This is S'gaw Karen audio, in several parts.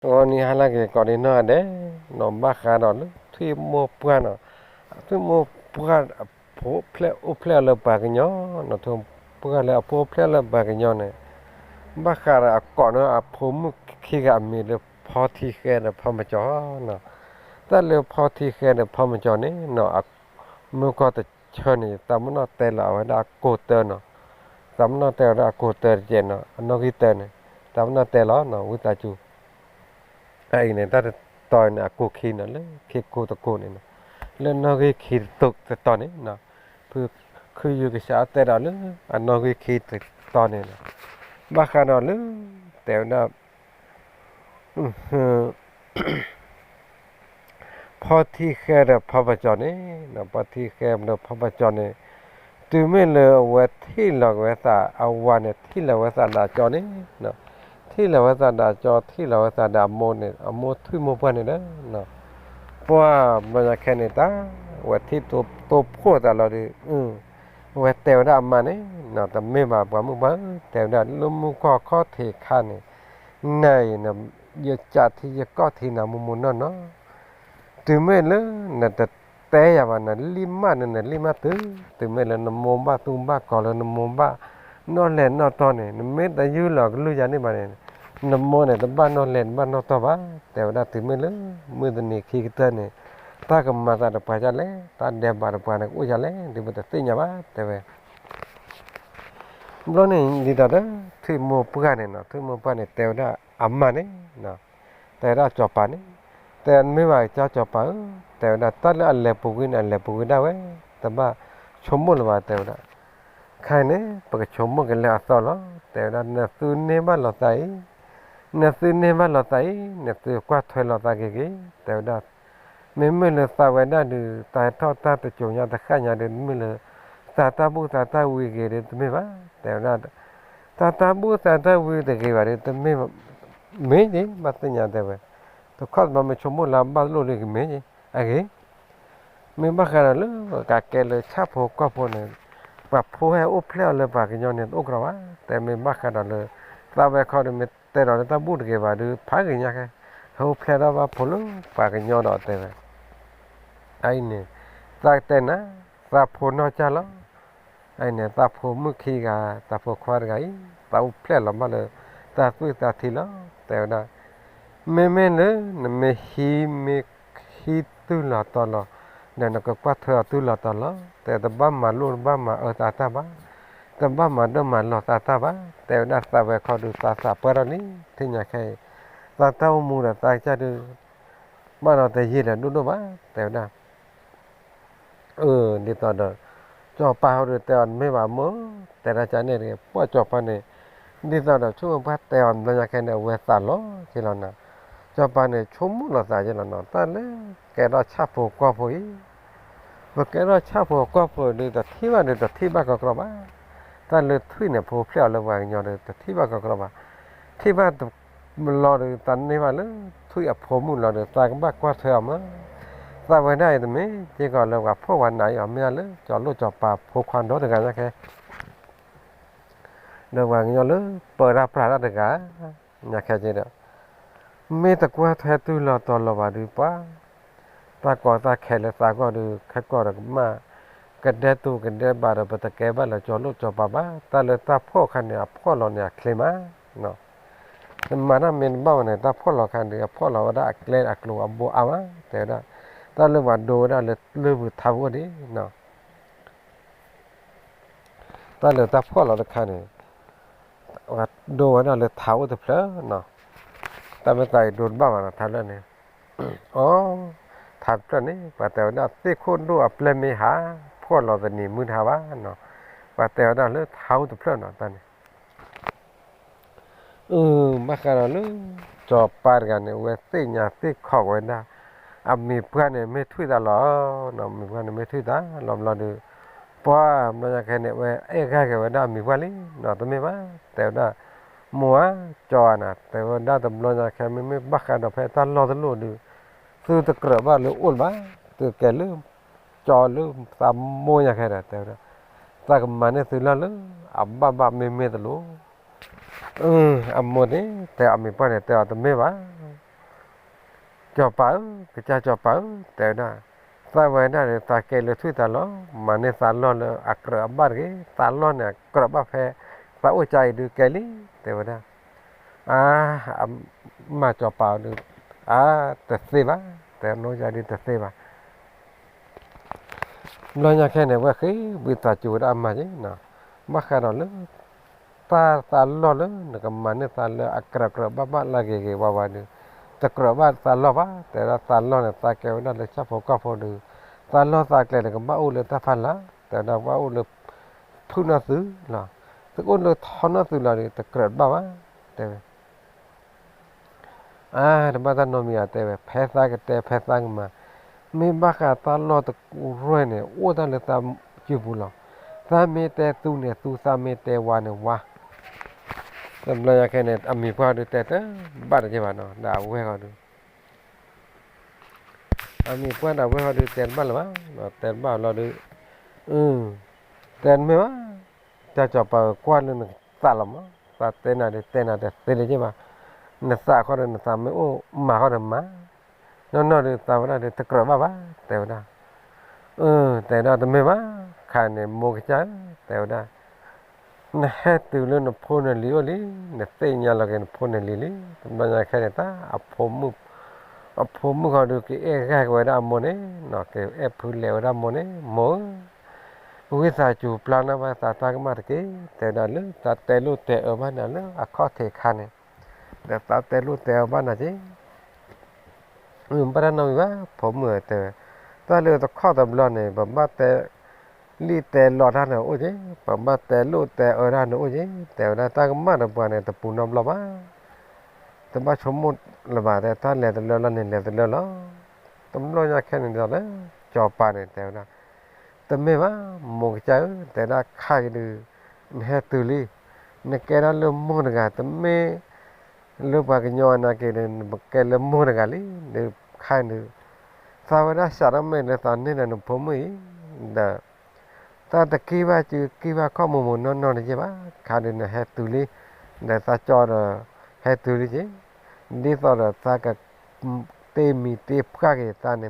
ဂီၤနံၤဟါလၢအဂ့ၤ ကိးဒံနီၢ်ဂၤဒဲးနီၤ, ဘၣ်ဃးဒီးလၢထွံၣ်မိၢ်ပှၢ်နီၤ, ထွံၣ်မိၢ်ပှၢ်အဖိအိၣ်ဖျဲၣ်အီၤလၢပှၤကညီနီၤ, ထွံၣ်မိၢ်ပှၢ်လၢအဖိအိၣ်ဖျဲၣ်လၢပှၤကညီန့ၣ်, ဘၣ်ဃးဒီးအကိးန့ၣ်အဖိမုၣ်ခံဂၤအမံၤလၢဖီထံဃဲဒီးဖီမကၠီၤနီၤ, တၢ်လၢဖီထံဃဲဒီးဖီမကၠီၤန့ၣ်နီၤ, မုၢ်ကီၢ်တဆၢန့ၣ် သးပနီၣ်တဲလီၤအဝဲဒၣ်အကိးတၢနီၤ, သးပနီၣ်တဲဝဲဒၣ်အကိးတၢတကဲးနီၤ, အနီၣ်ဂံၢ်တၢန့ၣ်, သးပနီၣ်တဲလီၤနီၤ ဝံသးစူၤ အအံၤန့ၣ် တၢ်တတီၤန့ၣ် အကိးခံနီၤ, လၢခံကိးတကိးန့ၣ်နီၤ, လၢနီၣ်ဂံၢ်ခံတတီၤန့ၣ်နီၤ, ဖုခုယုကစးအတဲဒီးလၢ အနီၣ်ဂံၢ်ခံတတီၤန့ၣ်နီၤ, ဘၣ်ဃးဒီးလၢ တဲဝဲဒၣ် ဖီထံဃဲဒီးဖီပကၠီၤန့ၣ်, ဖီထံဃဲဒီးဖီပကၠီၤန့ၣ်, တုၤမ့ၢ်လၢအဝဲထံၣ်လီၤက့ၤဝဲသး အဝၤန့ၣ် ထံၣ်လီၤဝဲသးဒီးအကၠီန့ၣ်, ထံၣ်လီၤဝဲသးဒီးအကၠီ ထံၣ်လီၤဝဲသးဒီးအမိၢ်န့ၣ်, အမိၢ်ထွံၣ်မိၢ်ပှၢ်န့ၣ်ဒီး ပှၢ်ဘျီညါခဲန့ၣ် တၢ်ဝဲထံၣ်တိၢ်ဖှိၣ်သးလီၤဒီး အဝဲတဲဝဲဒၣ်အမါန့ၣ်, တမ့ၢ်ဘၣ်ပှၤမုၣ်ပှၢ်ဧၢ, တဲဝဲဒၣ်လၢမုၢ်ကီၢ်ခီၣ်ထံးခါန့ၣ်, နအံၤ ယကးထံယကီၢ်ထံနၤမိၢ်မိၢ်နီၢ်နီၢ်, တုၤမ့ၢ်လၢနတတဲယၤဘၣ် နလံၣ်မၢ်န့ၣ် နလံၣ်မၢ်တုၤ, တုၤမ့ၢ်လၢနမိၢ်ဘၣ်သူဘၣ်ကီၤလၢနမိၢ်ဘၣ်နီၣ်လဲၤနီၣ်တီၢ်န့ၣ်, နမ့ၢ်တယူၢ်လီၤကလုၢ်ယၤန့ၣ်ဘၣ်န့ၣ်, နမိၢ်န့ၣ် တဘၣ်နီၣ်လဲၤတဘၣ်နီၣ်တီၢ်ဘၣ်, တဲဝဲဒၣ်တုၤမ့ၢ်လၢ မုၢ်တနံၤခံကတၢၢ်န့ၣ်, တၢ်ကမၤသးဒီးပှၤဒ်လဲၣ်, တၢ်ဒဲးဘးဒီးပှၤန့ၣ် ကအိၣ်ဒ်လဲၣ် ဒ်ပတသ့ၣ်ညါဘၣ် တဲဝဲ ဘျီန့ၣ် ဒ်သိးဒီး ထွံၣ်မိၢ်ပှၢ်န့ၣ်နီၤ, ထွံၣ်မိၢ်ပှၢ်န့ၣ် တဲဝဲဒၣ်အမါန့ၣ်, တဲဝဲဒၣ်စီၤပၤန့ၣ်, တဲမ့ၢ်ဘၣ်ကၠီစီၤပၤဧၢ, တဲဝဲဒၣ်တၢ်လၢအလဲၤပူၤကွံာ်န့ၣ် အလဲၤပူၤကွံာ်ဒၣ်ဝဲ, တဘၣ်ဆိကမိၣ်လၢၤဘၣ် တဲဝဲဒၣ်, ခဲအံၤန့ၣ် ပကဆိကမိၣ်က့ၤလၢအသီလီၤ, တဲဝဲဒၣ် နသုန့ၢ်ဘၣ်လိာ်သးအံၤ, နသုန့ၢ်ဘၣ်လိာ်သးအံၤ နသုကွၢ်ထွဲလိာ်သးက့ၤက့ၤ, တဲဝဲဒၣ် မ့မ့ၢ်လၢသးဝဲဒၣ်ဒုး တၢ်ဟဲထီၣ်တၢ်တစိၤညါတဃၣ်ညါဒုး မ့ၢ်လၢ သးတၢ်ဘူၣ်သးတၢ်ဝံၤဂ့ၤဒုးတမ့ၢ်ဘၣ်, တဲဝဲဒၣ်, သးတၢ်ဘူၣ်သးတၢ်ဝံၤတဂ့ၤဘၣ်ဒုး တမ့ၢ်, မ့ၢ်က့ၤ ဘၣ်သ့ၣ်ညါတဲဝဲ, တခီတဘျီမ့ၢ်ဆိကမိၣ်လၢအဘၣ်လိၣ်လံကမ့ၢ်က့ၤ, အဂ့ၤ မ့ၢ်ဘၣ်ဃးဒီးလၢ ကးကဲလၢဆၣ်ဖိကီၢ်ဖိန့ၣ်, ပှၤဖိဟဲအိၣ်ဖျဲၣ်အီၤလၢပှၤကညီန့ၣ် တအိၣ်ကရီဘၣ်, တဲမ့ၢ်ဘၣ်ဃးဒီးလၢ သးဝဲခီဒုး မ့ၢ်တဲဒီးလၢတၢ်ဘူၣ်တဂ့ၤဘၣ်ဒုး ဖးဂ့ၤညါခဲ, ဟဲအိၣ်ဖျဲၣ်ထီၣ်ဘၣ်ဖိလၢပှၤကညီဒီးတဲဝဲ အအံၤန့ၣ်, သးကတဲနၤ, သးဖိနီၢ်ကၢ်လီၤ, အအံၤန့ၣ် သးဖိမုၣ်ခံဂၤ, သးဖိခွါတဂၤအံၤ, သးအိၣ်ဖျဲၣ်လီၤဘၣ်လၢ တၢ်သွံၣ်သးထံလီၤ, တဲဝဲဒၣ်, မ့မ့ၢ်လၢ နမ့ၢ်ဟံးမ့ၢ်ဟံးတုၢ်လီၤတီၤလီၤ, ဒီးနကကွၢ်ထွဲအီၤတုၢ်လီၤတီၤလီၤ, တဲတဘၣ်မၤလိၣ်တဘၣ်မၤအၢသးတၢ်ဘၣ်, တဘၣ်မၤဒိၣ်မၤလီၤသးတၢ်ဘၣ်, တဲဝဲဒၣ်သးဝဲခီဒုးသးသးပှၢ်ထီၣ်လံ, ထံၣ်ညါခဲအံၤ, သးတၢ်အိၣ်မူဒီးသးကစၢ်ဒုး ဘၣ်ဒီးတယံာ်ဒီးဒိၣ်ဒိၣ်ဘၣ်, တဲဝဲဒၣ် အၢ ဒ်သိးဒီး စီၤပၤဟီဒုးတဲအီၤတမ့ၢ်ဘၣ်မိၢ်, တဲဒၣ်ကန့ၣ်တဂ့ၤ, ပှၢ်စီၤပၤန့ၣ်, ဒ်သိးဒီးဆိကမိၣ်ပှၢ်တဲအီၤဘျီညါခဲန့ၣ် အဝဲသးလီၤက့ၤလီၤနီၤ, စီၤပၤန့ၣ် ဆိကမိၣ်လီၤသးက့ၤလီၤနီၤ, တၢ်လၢကဲထီၣ်ဆၣ်ဖိကီၢ်ဖိအံၤ, ပကဲထီၣ်ဆၣ်ဖိကီၢ်ဖိဒုး တထံၣ်ဘၣ်ဒုး တထံၣ်ဘၣ်ကီကီဘၣ်, တၢ်လၢထွံၣ်န့ၣ် ဖိဖျဲၣ်အီၤလၢပှၤကညီဒုး တထံၣ်ဘၣ်ကီကီဘၣ်, ထံၣ်ဘၣ်တ လီၤဒုး သးန့ၢ်ဘၣ်လၢ ထွံၣ်အဖိမုၣ်လီၤဒုး သးကဘၣ်ကွၢ်ထွဲအီၤမး, သးဝဲဒၣ်အံၤတမ့ၢ် က့ၤကီးလၢပှၤဖှီၣ်ပှၤနးအံၤအီၤ မ့ၢ်ဒၣ်လၢ ကၠီၤလိၣ်ကၠီၤပၤဖိခွါဒီတဂၤညါခဲ ဒီးပှၤကညီလၢပၢတၢ်ပြးတၢ်တဂၤ ညါခဲက့ဒီး မ့ၢ်တကွၢ်ထွဲတုၤလီၤတီၤလီၤဘၣ်ဒုးပှၤ တၢ်ကီတၢ်ခဲလၢသးကီၢ်ဒုး ခဲကီၢ်ဒီးကမၣ် ကဒဲတူကဒဲဘးဒီး ပတကဲဘၣ်လၢကၠီၤလိၣ်ကၠီၤပၤဘၣ်, တၢ်လၢတၢ်ဖှီၣ်အခါန့ၣ် အဖှီၣ်လီၤန့ၣ်အချ့မး, နမၤတၢ်မ့ၢ်တဘၣ်ဘၣ်န့ၣ် တၢ်ဖှီၣ်လီၤအခါဒုး အဖှီၣ်လီၤဝဲဒၣ်အကျဲအကျိၤအဘိအါမး, တဲဝဲဒၣ်, တၢ်လၢပှၤဒိဝဲဒၣ်လၢလၢၢ်ပူၤထါပူၤအိၣ်ဒံး တၢ်လၢတၢ်ဖှီၣ်လီၤတခါန့ၣ် ဒိဝဲဒၣ်လၢထးအိၣ်တဖျၢၣ်နီၤ, တၢ်မ့ၢ်သးအံၤဒိတဘၣ်ဘၣ်နီၤ ထးဖျၢၣ်န့ၣ်, အီ, ထးတဖျၢၣ်န့ၣ် ပှၤတဲဝဲဒၣ် သ့ၣ်ခိၣ်ဒိၣ်အပျဲၢ်မ့ၢ်ဟး ဖှီၣ်လီၤတနံၤမုၢ်တဟါဘၣ်နီၤ, ပှၤတဲဝဲဒၣ်လၢထးအိၣ်တဖျၢၣ်နီၤ တၢ်န့ၣ် အၢ ဘၣ်ဃးဒီးလၢ စီၤပၤတဂၤန့ၣ် အဝဲသ့ၣ်ညါသ့ၣ်ခိးဝဲဒၣ် အမံၤပှၢ်န့ၣ်မ့ၢ်ထွံၣ်သးလီၤ, အမံၤပှၢ်န့ၣ်မ့ၢ်ထွံၣ်သးလီၤဘျီဒီး ပှၤဘျီညါခဲန့ၣ် အဝဲအဲၣ်ဂၢ်က့ၤဝဲဒၣ်အမံၤပှၢ်လံနီၤ, တမ့ၢ်ဘၣ်, တဲဝဲဒၣ်, မိၢ်ဧၢ, ကၠီၤဧါနီၤ, တဲဝဲဒၣ်တဘျီညါခဲ မ့မ့ၢ်ဘၣ်ဃးဒီးဖဲတၢ်လီၢ်တလီၢ်ဒုး သုတကြၢးဘၣ်လၢအိၣ်လၢၤဘၣ်, သုကဲလၢ ကၠီၤလၢသးမိၢ်ညါခဲဒီး တဲဝဲဒၣ်, သးကမၤန့ၢ်သုလီၢ်လၢ အဘၣ်ဘၣ်မ့မ့ၢ်တလိၣ် အမိၢ်န့ၣ် တဲအမံၤပှၢ်န့ၣ် တဲအီၤတမ့ၢ်ဘၣ်, စီၤပၤဧၢ, ကစၢ်စီၤပၤဧၢ, တဲဝဲဒၣ်, သးဝဲဒၣ်န့ၣ် သးကဲလၢထွံၣ်သးလီၢ်, မၤန့ၢ်သးလီၢ်လၢအကြၢးအဘၣ်တဂ့ၤ, သးလီၢ်န့ၣ် အကြၢးဘၣ်ဖဲ သးအိၣ်ကါအံၤဒုးကဲလံ, တဲဝဲဒၣ်. အါ, အမါစီၤပၤဒုး, အါ, တသ့ဘၣ်, တဲနီၢ်ကါဒုးတသ့ဘၣ်. ဘျီညါခဲန့ၣ် ဝဲဃ့ဝံသးစူၤဝဲဒၣ်အမါက့ၤနီၤ, ဘၣ်ဃးဒီးလၢ တၢ်သးလီၢ်လၢနကမၤန့ၢ်သးလၢအကြၢးကြၢးဘၣ်ဘၣ်လၢဂ့ၤဂ့ၤဝါဝါဒုး, တကြၢးဘၣ်သးလီၢ်ဘၣ်, တဲဝဲဒၣ်သးလီၢ်န့ၣ် သးကဲဝဲဒၣ်လၢဆၣ်ဖိကီၢ်ဖိဒုး, သးလီၢ်သးကျဲန့ၣ် ကဘၣ်အိၣ်လၢတၢ်ဖီလာ်, တဲဝဲဒၣ်ဘၣ်အိၣ်လၢ ဖုၣ်နီၢ်သုးလီၤ, သုအိၣ်လၢထီနီၢ်သုးလီၤဒုး တကြၢးဘၣ်ဘၣ်, တဲဝဲ အါ, တဘၣ်တၢ်နီတမံၤဧါ တဲဝဲ, ဖဲသးကတဲဖဲသးကမၤ, မ့ၢ်ဘၣ်ဃးတၢ်လီၢ်တရၢၢ်န့ၣ် အိၣ်တၢ်လၢသးစုပူၤလီၤ. သးမ့ၢ်တဲသူန့ၣ်သူ, သးမ့ၢ်တဲဝါန့ၣ်ဝါ. တဘျီညါခဲန့ၣ် အမံၤပှၢ်ဒုးတဲတဘၣ်တက့ၢ်ဘၣ်နီၤ, ဒီးအဝဲၢ်ဃီဒုး အမံၤပှၢ်ဒီးအဝဲၢ်ဃီဒုးတဲတဘၣ်လၢၤဘၣ်, တဲတဘၣ်လီၤဒုး, တဲတမ့ၢ်ဘၣ်, တၢ်စီၤပၤကွၢ်လၢနသးလီၤမး, သးတဲနၤဒုးတဲနၤတသ့လၢၤဘၣ်, နသးဃီဒီးနသးမ့ၢ်အိၣ်မၤဃီဒီးမၤ, နီၢ်နီၢ်ဒုးသးဝဲဒၣ်ဒုးတကြၢးဘၣ်ဘၣ်, တဲဝဲဒၣ် တဲဒၣ်တမ့ၢ်ဘၣ်, ခါန့ၣ် မိၢ်ကစၢ်ဧၢ, တဲဝဲဒၣ်, နဟဲတုၤလၢနဖိနလံၤအိၣ်လံ, နသ့ၣ်ညါလီၤက့ၤနဖိနလံၤလံ, တဘျီညါခဲန့ၣ် တၢ်အဖိမုၣ်, အဖိမုၣ်ဃီဒုးကအဲၣ်ဂၢၢ်က့ၤဝဲဒၣ်အမိၢ်န့ၣ်, ကအဲၣ်ဖုလဲၤဝဲဒၣ်မိၢ်န့ၣ်, မိၢ်ဧၢ, ဝံသးစူၤပျၢ်နၢ်ဘၣ်သးတၢ်ကမၣ်တက့ၢ်, တဲဝဲဒၣ်လၢသးတဲလိာ်တဲအၢဘၣ်နၤလၢအခီၣ်ထံးခါန့ၣ်, ဒီးသးတဲလိာ်တဲအၢဘၣ်နၤက့ၢ် ဘၣ်တၢ်နီတမံၤဘၣ်, ဖိမုၣ်ဧၢ, တဲဝဲ, တၢ်လၢတခီၣ်တဘျီန့ၣ် ပဘၣ်တဲလံၣ်တဲလီတၢ်န့ၣ်အိၣ်က့ၢ်, ပဘၣ်တဲလိာ်တဲအၢတၢ်န့ၣ်အိၣ်က့ၢ်, တဲဝဲဒၣ်တၢ်ကမၣ်တပှၤန့ၣ် တပူၤနီတဘျီဘၣ်, တဘၣ်ဆိကမိၣ်လၢၤဘၣ်, တဲတၢ်လဲၤတလၢလီၤန့ၣ် လဲၤတလၢလီၤ. တဘျီညါခဲန့ၣ်ဒီးလၢ စီၤပၤန့ၣ် တဲဝဲဒၣ်, တမ့ၢ်ဘၣ်, မိၢ်ကစၢ်ဧၢ, တဲဒၣ်ခါက့ၤဒုး, နဟဲတုၤလံ, နကဲဒၣ်လၢမိၢ်တဂၤ, တမ့ၢ် လၢပှၤကညီအနာ်က့ၤဒီး နပကဲလၢမိၢ်တဂၤလံ, ဒီးခါန့ၣ်, သးဝဲဒၣ်စးထီၣ်မ့ၢ်လၢသးန့ၢ်ဒီးနဖိမုၣ်အံၤ, ဒီး သးတက့ၢ်ဘၣ်စုက့ၢ်ဘၣ်ခီၣ်မိၢ်မိၢ်နီၢ်နီၢ်တယဲၢ်ဘၣ်, ခါဒီးနဟဲတုၤလံ, ဒီးသးကၠီဒီး ဟဲတုၤလံက့ၤ, ဒ်သိးဒီးသးက တ့မံၤတ့ပှၢ်က့ၤသးန့ၣ်မး သးဒီးသးမါ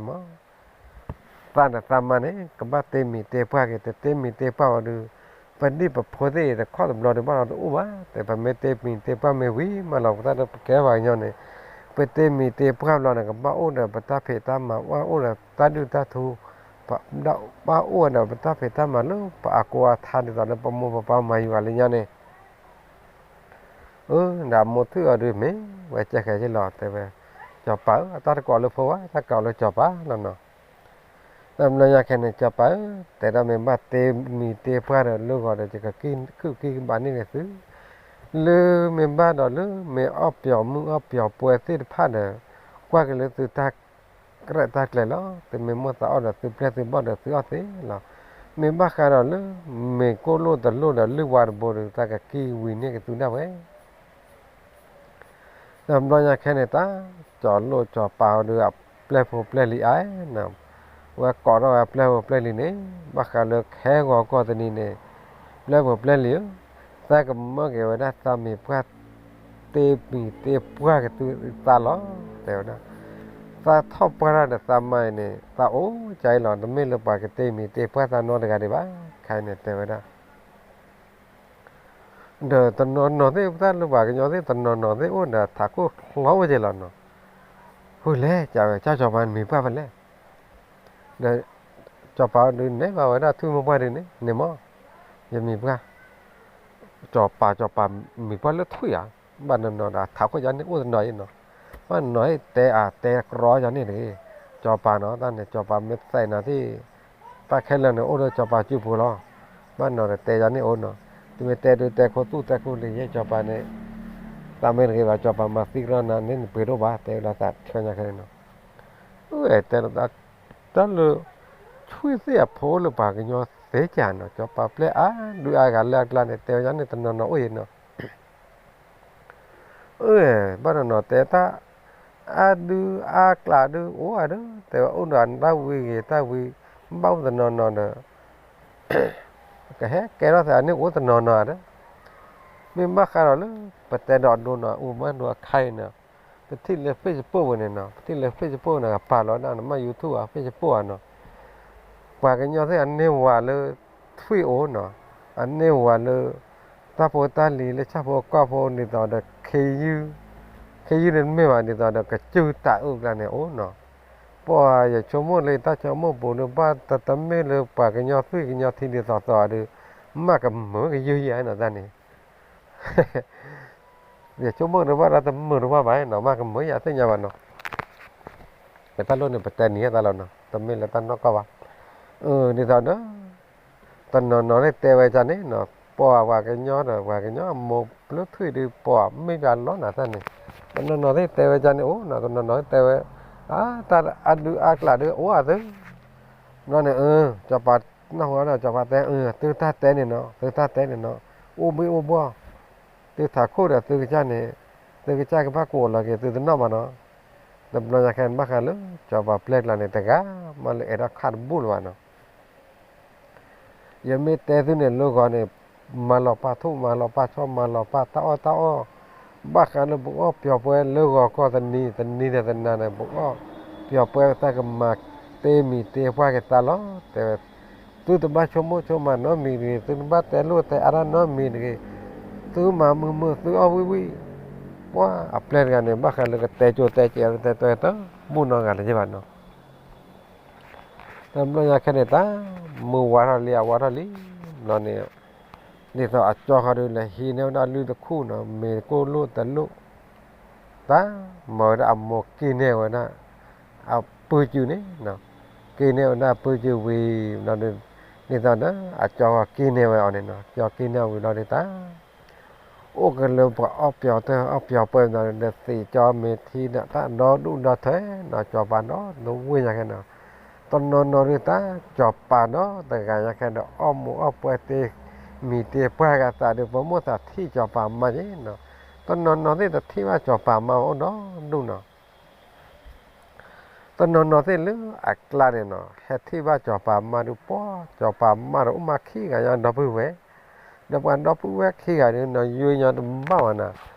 န့ၣ် ကဘၣ်တ့မံၤတ့ပှၢ်က့ၤ, တတ့မံၤတ့ပှၢ်ဝဲဒုး, ပဒံၣ်ပဖိသ့ၣ်အံၤတခီၣ်တဘျီဒုးဘၣ်ဒီးတအိၣ်ဘၣ်, တဲပမ့ၢ်တ့မံၤတ့ပှၢ်မ့ၢ်ဝံၤမးလီၤ ပသးဒီးပကဲပှၤကညီန့ၣ်, ပတ့မံၤတ့ပှၢ်ဘျီန့ၣ် ကဘၣ်အိၣ်ဒီးပတၢ်ဖံးတၢ်မၤ, ဘၣ်အိၣ်ဒီးတၢ်ဒုၣ်တၢ်ထူ, ဘၣ်အိၣ်ဒီးပတၢ်ဖံးတၢ်မၤလၢပအကိးအထါဒ်သိးလၢပမိၢ်ပပၢ်မၤယုၤဂၤလၢညါန့ၣ် အၢ ဒီးအမိၢ်ထံၣ်အီၤဒုးမ့ၢ်ဝဲကဲဃဲၤက့ၤလီၤ တဲဝဲ, စီၤပၤဧၢ, အတၢ်တကိးလၢဖိဘၣ်, တၢ်ကိးလၢစီၤပၤလီၤနီၤ. ဒီးဘျီညါခဲန့ၣ် စီၤပၤဧၢ, တဲဒၣ်မ့ၢ်ဘၣ်တ့မံၤတ့ပှၢ်ဒီးလၢဂီၤဒီး ယကခုၣ်ကံၢ်ကဘၣ်န့ၢ်န့ၣ်သု, လၢမ့ၢ်ဘၣ်ဒီးလၢမ့ၢ်အီၣ်ပျီၤမုၣ်အီၣ်ပျီၤပှဲၤသ့ၣ်တဖၣ်ဒီး, ကွၢ်က့ၤလၢသုတၢ် ကြၢးတၢ်ကျဲၤလီၤ. သုမ့ၢ်မိၣ်သးအီၣ်ဒီးသုပျဲၢ်သုဘီၣ်ဒီးသုအီၣ်သ့လီၤ. မ့ၢ်ဘၣ်ဃးဒီးလၢ မ့ၢ်ကိၣ်လိၣ်တလိၣ်ဒီးလုၢ်ဝါတဘိဒီး တၢ်ကကံၢ်ဝံၤန့ၢ်က့ၤသုဒၣ်ဝဲ ဒီးဘျီညါခဲန့ၣ် တၢ်စီၤလိၣ်စီၤပၤအီၤဒုးအပျဲၢ်ဖိပျဲၢ်လံၤအါနီၤ, ဝဲကိးထီၣ်ဝဲပျဲၢ်ဖိပျဲၢ်လံၤန့ၣ် ဘၣ်ဃးလၢခဲဂီၤကီၢ်တနံၤန့ၣ် ပျဲၢ်ဖိပျဲၢ်လံၤဧၢ, သးကမၢက့ၤဝဲဒၣ်သးမံၤပှၢ် တ့မံၤတ့ပှၢ်က့ၤသုသးလီၤ တဲဝဲဒၣ်. သးထီၣ်ပှၢ်တၢ်ဒီးသးမါအံၤန့ၣ် သးအိၣ်ကါအံၤလီၤ. တမ့ၢ်လၢပှၤကတ့မံၤတ့ပှၢ် သးနီတဂၤဒံးဘၣ်, ခဲအံၤန့ၣ်တဲဝဲဒၣ် ဒီးတနီၤနီၤသ့ၣ် ပတၢ်လၢပှၤကညီသ့ၣ် တနီၤနီၤသ့ၣ်အိၣ်ဒီးထးခိၣ်ချီအိၣ်က့ၤလီၤနီၤ. ဃိလဲၣ် ကဝဲ ကၢ်စီၤပၤနမံၤပှၢ်ဖဲလဲၣ်. ဒီးစီၤပၤဒုးနဲၣ်ဘၣ်ဝဲဒၣ်ထွံၣ်မိၢ်ပှၢ်ဒုးန့ၣ် န့ၣ်မး ယမံၤပှၢ် စီၤပၤ စီၤပၤ မံၤပှၢ်လၢထွံၣ်ဧါ, ဘၣ်နီၤနီၤဒီးထးခိၣ်ယၤန့ၣ်အိၣ်တနီၤအံၤနီၤ, ဘၣ်နီၤအံၤတဲအတဲကြီယၤန့ၣ်တဂ့ၤ, စီၤပၤနီၤ တၢ်န့ၣ် စီၤပၤမ့ၢ်သဲးနၤသ့ၣ် တၢ်ခဲလၢာ်န့ၣ် အိၣ်ဒီးစီၤပၤစုပူၤလီၤ. ဘၣ်နီၤဒီးတဲယၤန့ၣ်အိၣ်နီၤ, တမ့ၢ်တဲဒုးတဲခိသူၣ်တဲခိလံယဲ စီၤပၤန့ၣ် တၢ်မ့ၢ်တဂ့ၤဘၣ် စီၤပၤမၤသံကရီနၤန့ၣ် နပှ့ၤဒိၣ်ဘၣ် တဲဝဲဒၣ်သးဆၢညါခဲန့ၣ်နီၤ. အၢ တဲ တၢ်လၢ ထွံၣ်သ့ၣ်အဖိလၢပှၤကညီသ့ၣ်ကၢ်နီၤ စီၤပၤပျဲၢ်အါဒုးအါဂၤလၢအကျါန့ၣ် တဲဝဲဒၣ်န့ၣ်တနီၤနီၤအိၣ်အံၤနီၤ. အၢ ဘၣ်နီၤနီၤတဲတၢ် အါဒုးအါကျါဒုးအိၣ်ဧါဒီး တဲဝဲအိၣ်ဒီးတၢ်ဝံၤဂ့ၤတၢ်ဝံၤ ဘၣ်အိၣ်တနီၤနီၤဒီး ကဟဲကဲထီၣ်သးန့ၣ်အိၣ်တနီၤနီၤဧါဒီး မ့ၢ်ဘၣ်ဃးဒီးလၢ ပတဲဒီးဒိနီၤ အိၣ်မးဒိအခါအံၤနီၤ ပထံၣ်လၢ Facebook ဝဲန့ၣ်နီၤ, ပထံၣ်လၢ Facebook န့ၣ် ကပာ်လီၤဒၣ်နမ့ၢ် YouTube ဧါ Facebook ဧါနီၤ, ပှၤကညီသ့ၣ်အန့ၢ်ဝၤလၢထွံၣ်အိၣ်နီၤ, အန့ၢ်ဝၤလၢ တၢ်ဖိတၢ်လံၤလၢဆၣ်ဖိကီၢ်ဖိဒ်သိးဒီး ခ့ယုၢ်န့ၣ်တမ့ၢ်ဘၣ် ဒ်သိးဒီးကစၢၢ်တၢ်အုၣ်ကျါန့ၣ်အိၣ်နီၤ, ပှၤယဆိကမိၣ်လၢယတၢ်ဆိကမိၣ်ပူၤဒုး ဘၣ်တမ့ၢ်လၢပှၤကညီသွံၣ်ကညီထံဒ်သိးသိးဒုး မ့ၢ်ကမုာ်ကယုၢ်ယၤနီၤတၢ်န့ၣ် ယဆိကမိၣ်တဘၣ်ဒီးတမုာ်တဘၣ်ဘၣ်နီၤ မ့ၢ်ကမုာ်ယၤသ့ၣ်ညါဘၣ်နီၤ, တၢ်လိၣ်န့ၣ် ပတဲနံၤဟဲသးလီၤနီၤ တမ့ၢ်လၢတၢ်နီၢ်ကီၢ်ဘၣ်, ဒ်သိးဒီး တနီၤနီၤသ့ၣ်တဲဝဲဒ်န့ၣ်နီၤ, ပှၤပှၤကညီဒီး ပှၤကညီအမိၢ်လၢထွံၣ်ဒုး ပှၤမ့ၢ်ပှၤလီၤနၤတၢ်န့ၣ်, တနီၤနီၤသ့ၣ်တဲဝဲဒ်န့ၣ်အိၣ်နီၤ, တနီၤနီၤသ့ၣ်တဲဝဲ အါ တၢ်အဒုးအါကျးဒုးအိၣ်အသ့, ဘျီန့ၣ် စီၤပၤနၢ်ဟူဒီး စီၤပၤတဲ သုတၢ်တဲန့ၣ်နီၤ သုတၢ်တဲန့ၣ်နီၤ, အိၣ်ဘှံးအိၣ်ဘှီၣ်, သုထးခိၣ်ဒီးသုကစၢ်န့ၣ်, သုကစၢ်ကဘၣ်ကိးလီၤက့ၤသုတနီၣ်ဘၣ်နီၤ, တဘျီညါခဲန့ၣ် ဘၣ်ဃးလၢစီၤပၤပျဲၢ်ကျါန့ၣ် တဂၤမးလၢအဲၣ်ဒိးခးတဘူၣ်လၢၤဘၣ်နီၤ ယမ့ၢ်တဲသုန့ၣ်လၢဂီၤန့ၣ်, မၤလီၤပာ်ထူၣ်မၤလီၤပာ်ဆီ မၤလီၤပာ်တၢ်အီၣ်တၢ်အီ, ဘၣ်ဃးလၢပကအီၣ်ပျီၤပှဲၤလၢဂီၤကီၢ်တနံၤ တနံၤဒီးတနၤန့ၣ် ပကအီၣ်ပျီၤပှဲၤတၢ်ကမၤတ့မံၤတ့ပှၢ်က့ၤသးလီၤ တဲဝဲ, သုတဘၣ်ဆိကမိၣ်ဆိကမးနီတမံၤတဂ့ၤ, သုတဘၣ်တဲလိာ်တဲအါတၢ်နီတမံၤတဂ့ၤ, သုမၤမုာ်မုာ်သုအီၣ်ဝံၣ်ဝံၣ်, ပှၤအပျဲၢ်တဂၤန့ၣ် ဘၣ်ဃးလၢကတဲကၠိတဲကဲးတဲတဲတဘူၣ်နီတဂၤလၢၤဘၣ်နီၤ တဘျီညါခဲန့ၣ် တၢ်မုၢ်ဝါထီၣ်လံ အဝါထီၣ်လံ, ဘျီန့ၣ် ဒ်သိးအကၠီဃီဒုး လဲၤဟံးန့ၢ်ဝဲဒၣ်လုၢ်တခူၣ်နီၤ မ့ၤကိၢ်လိၣ်တလိၣ်, တၢ်မၤဝဲဒၣ်အမိၢ်က့ၤန့ၢ်ဝဲဒၣ် အပုၢ်စုန့ၣ်, က့ၤန့ၢ်ဝဲဒၣ်အပုၢ်စုဝံၤ ဘျီဒုး ဒ်သိးဒီး အကၠီဃီက့ၤန့ၢ်ဝဲအီၤန့ၣ်နီၤ ကၠီက့ၤန့ၢ်ဝံၤဘျီဒုး တၢ် အိၣ်ကလၢပှၤအီၣ်ပျီၤတၢ်အီၣ်ပျီၤပှဲၤနီၤ ဒီးသံးကၠီမ့ၤထံဒီးတၢ်ဒီဒူၣ်ဒီထၢနီၤ စီၤပၤဒီးတဝ့ၢ်ညါခဲနီၤ, တနီၤနီၤဒုးတၢ် စီၤပၤဒီးတဂၤညါခဲဒီး အီၣ်မူးအီၣ်ပှဲၤတ့မံၤတ့ပှၢ်ဂၤသးဒုး ပမိၢ်သးထံၣ်စီၤပၤမါယ့နီၤ, တနီၤနီၤသ့ၣ်တထံၣ်ဘၣ်စီၤပၤမါအိၣ်ဒီဒူၣ်နီၤ တနီၤနီၤသ့ၣ်လၢအကျါန့ၣ်နီၤ ဟဲထံၣ်ဘၣ်စီၤပၤမါဒုး ပှၤစီၤပၤမါဒီးအိၣ်မးခံဂၤညါဒီပုၢ်ဝဲၢ်, ဒီးပှၤဒီပုၢ်ဝဲၢ်ခံဂၤန့ၣ်နီၤ ယိယီတဘၣ်ဝဲနီၤ,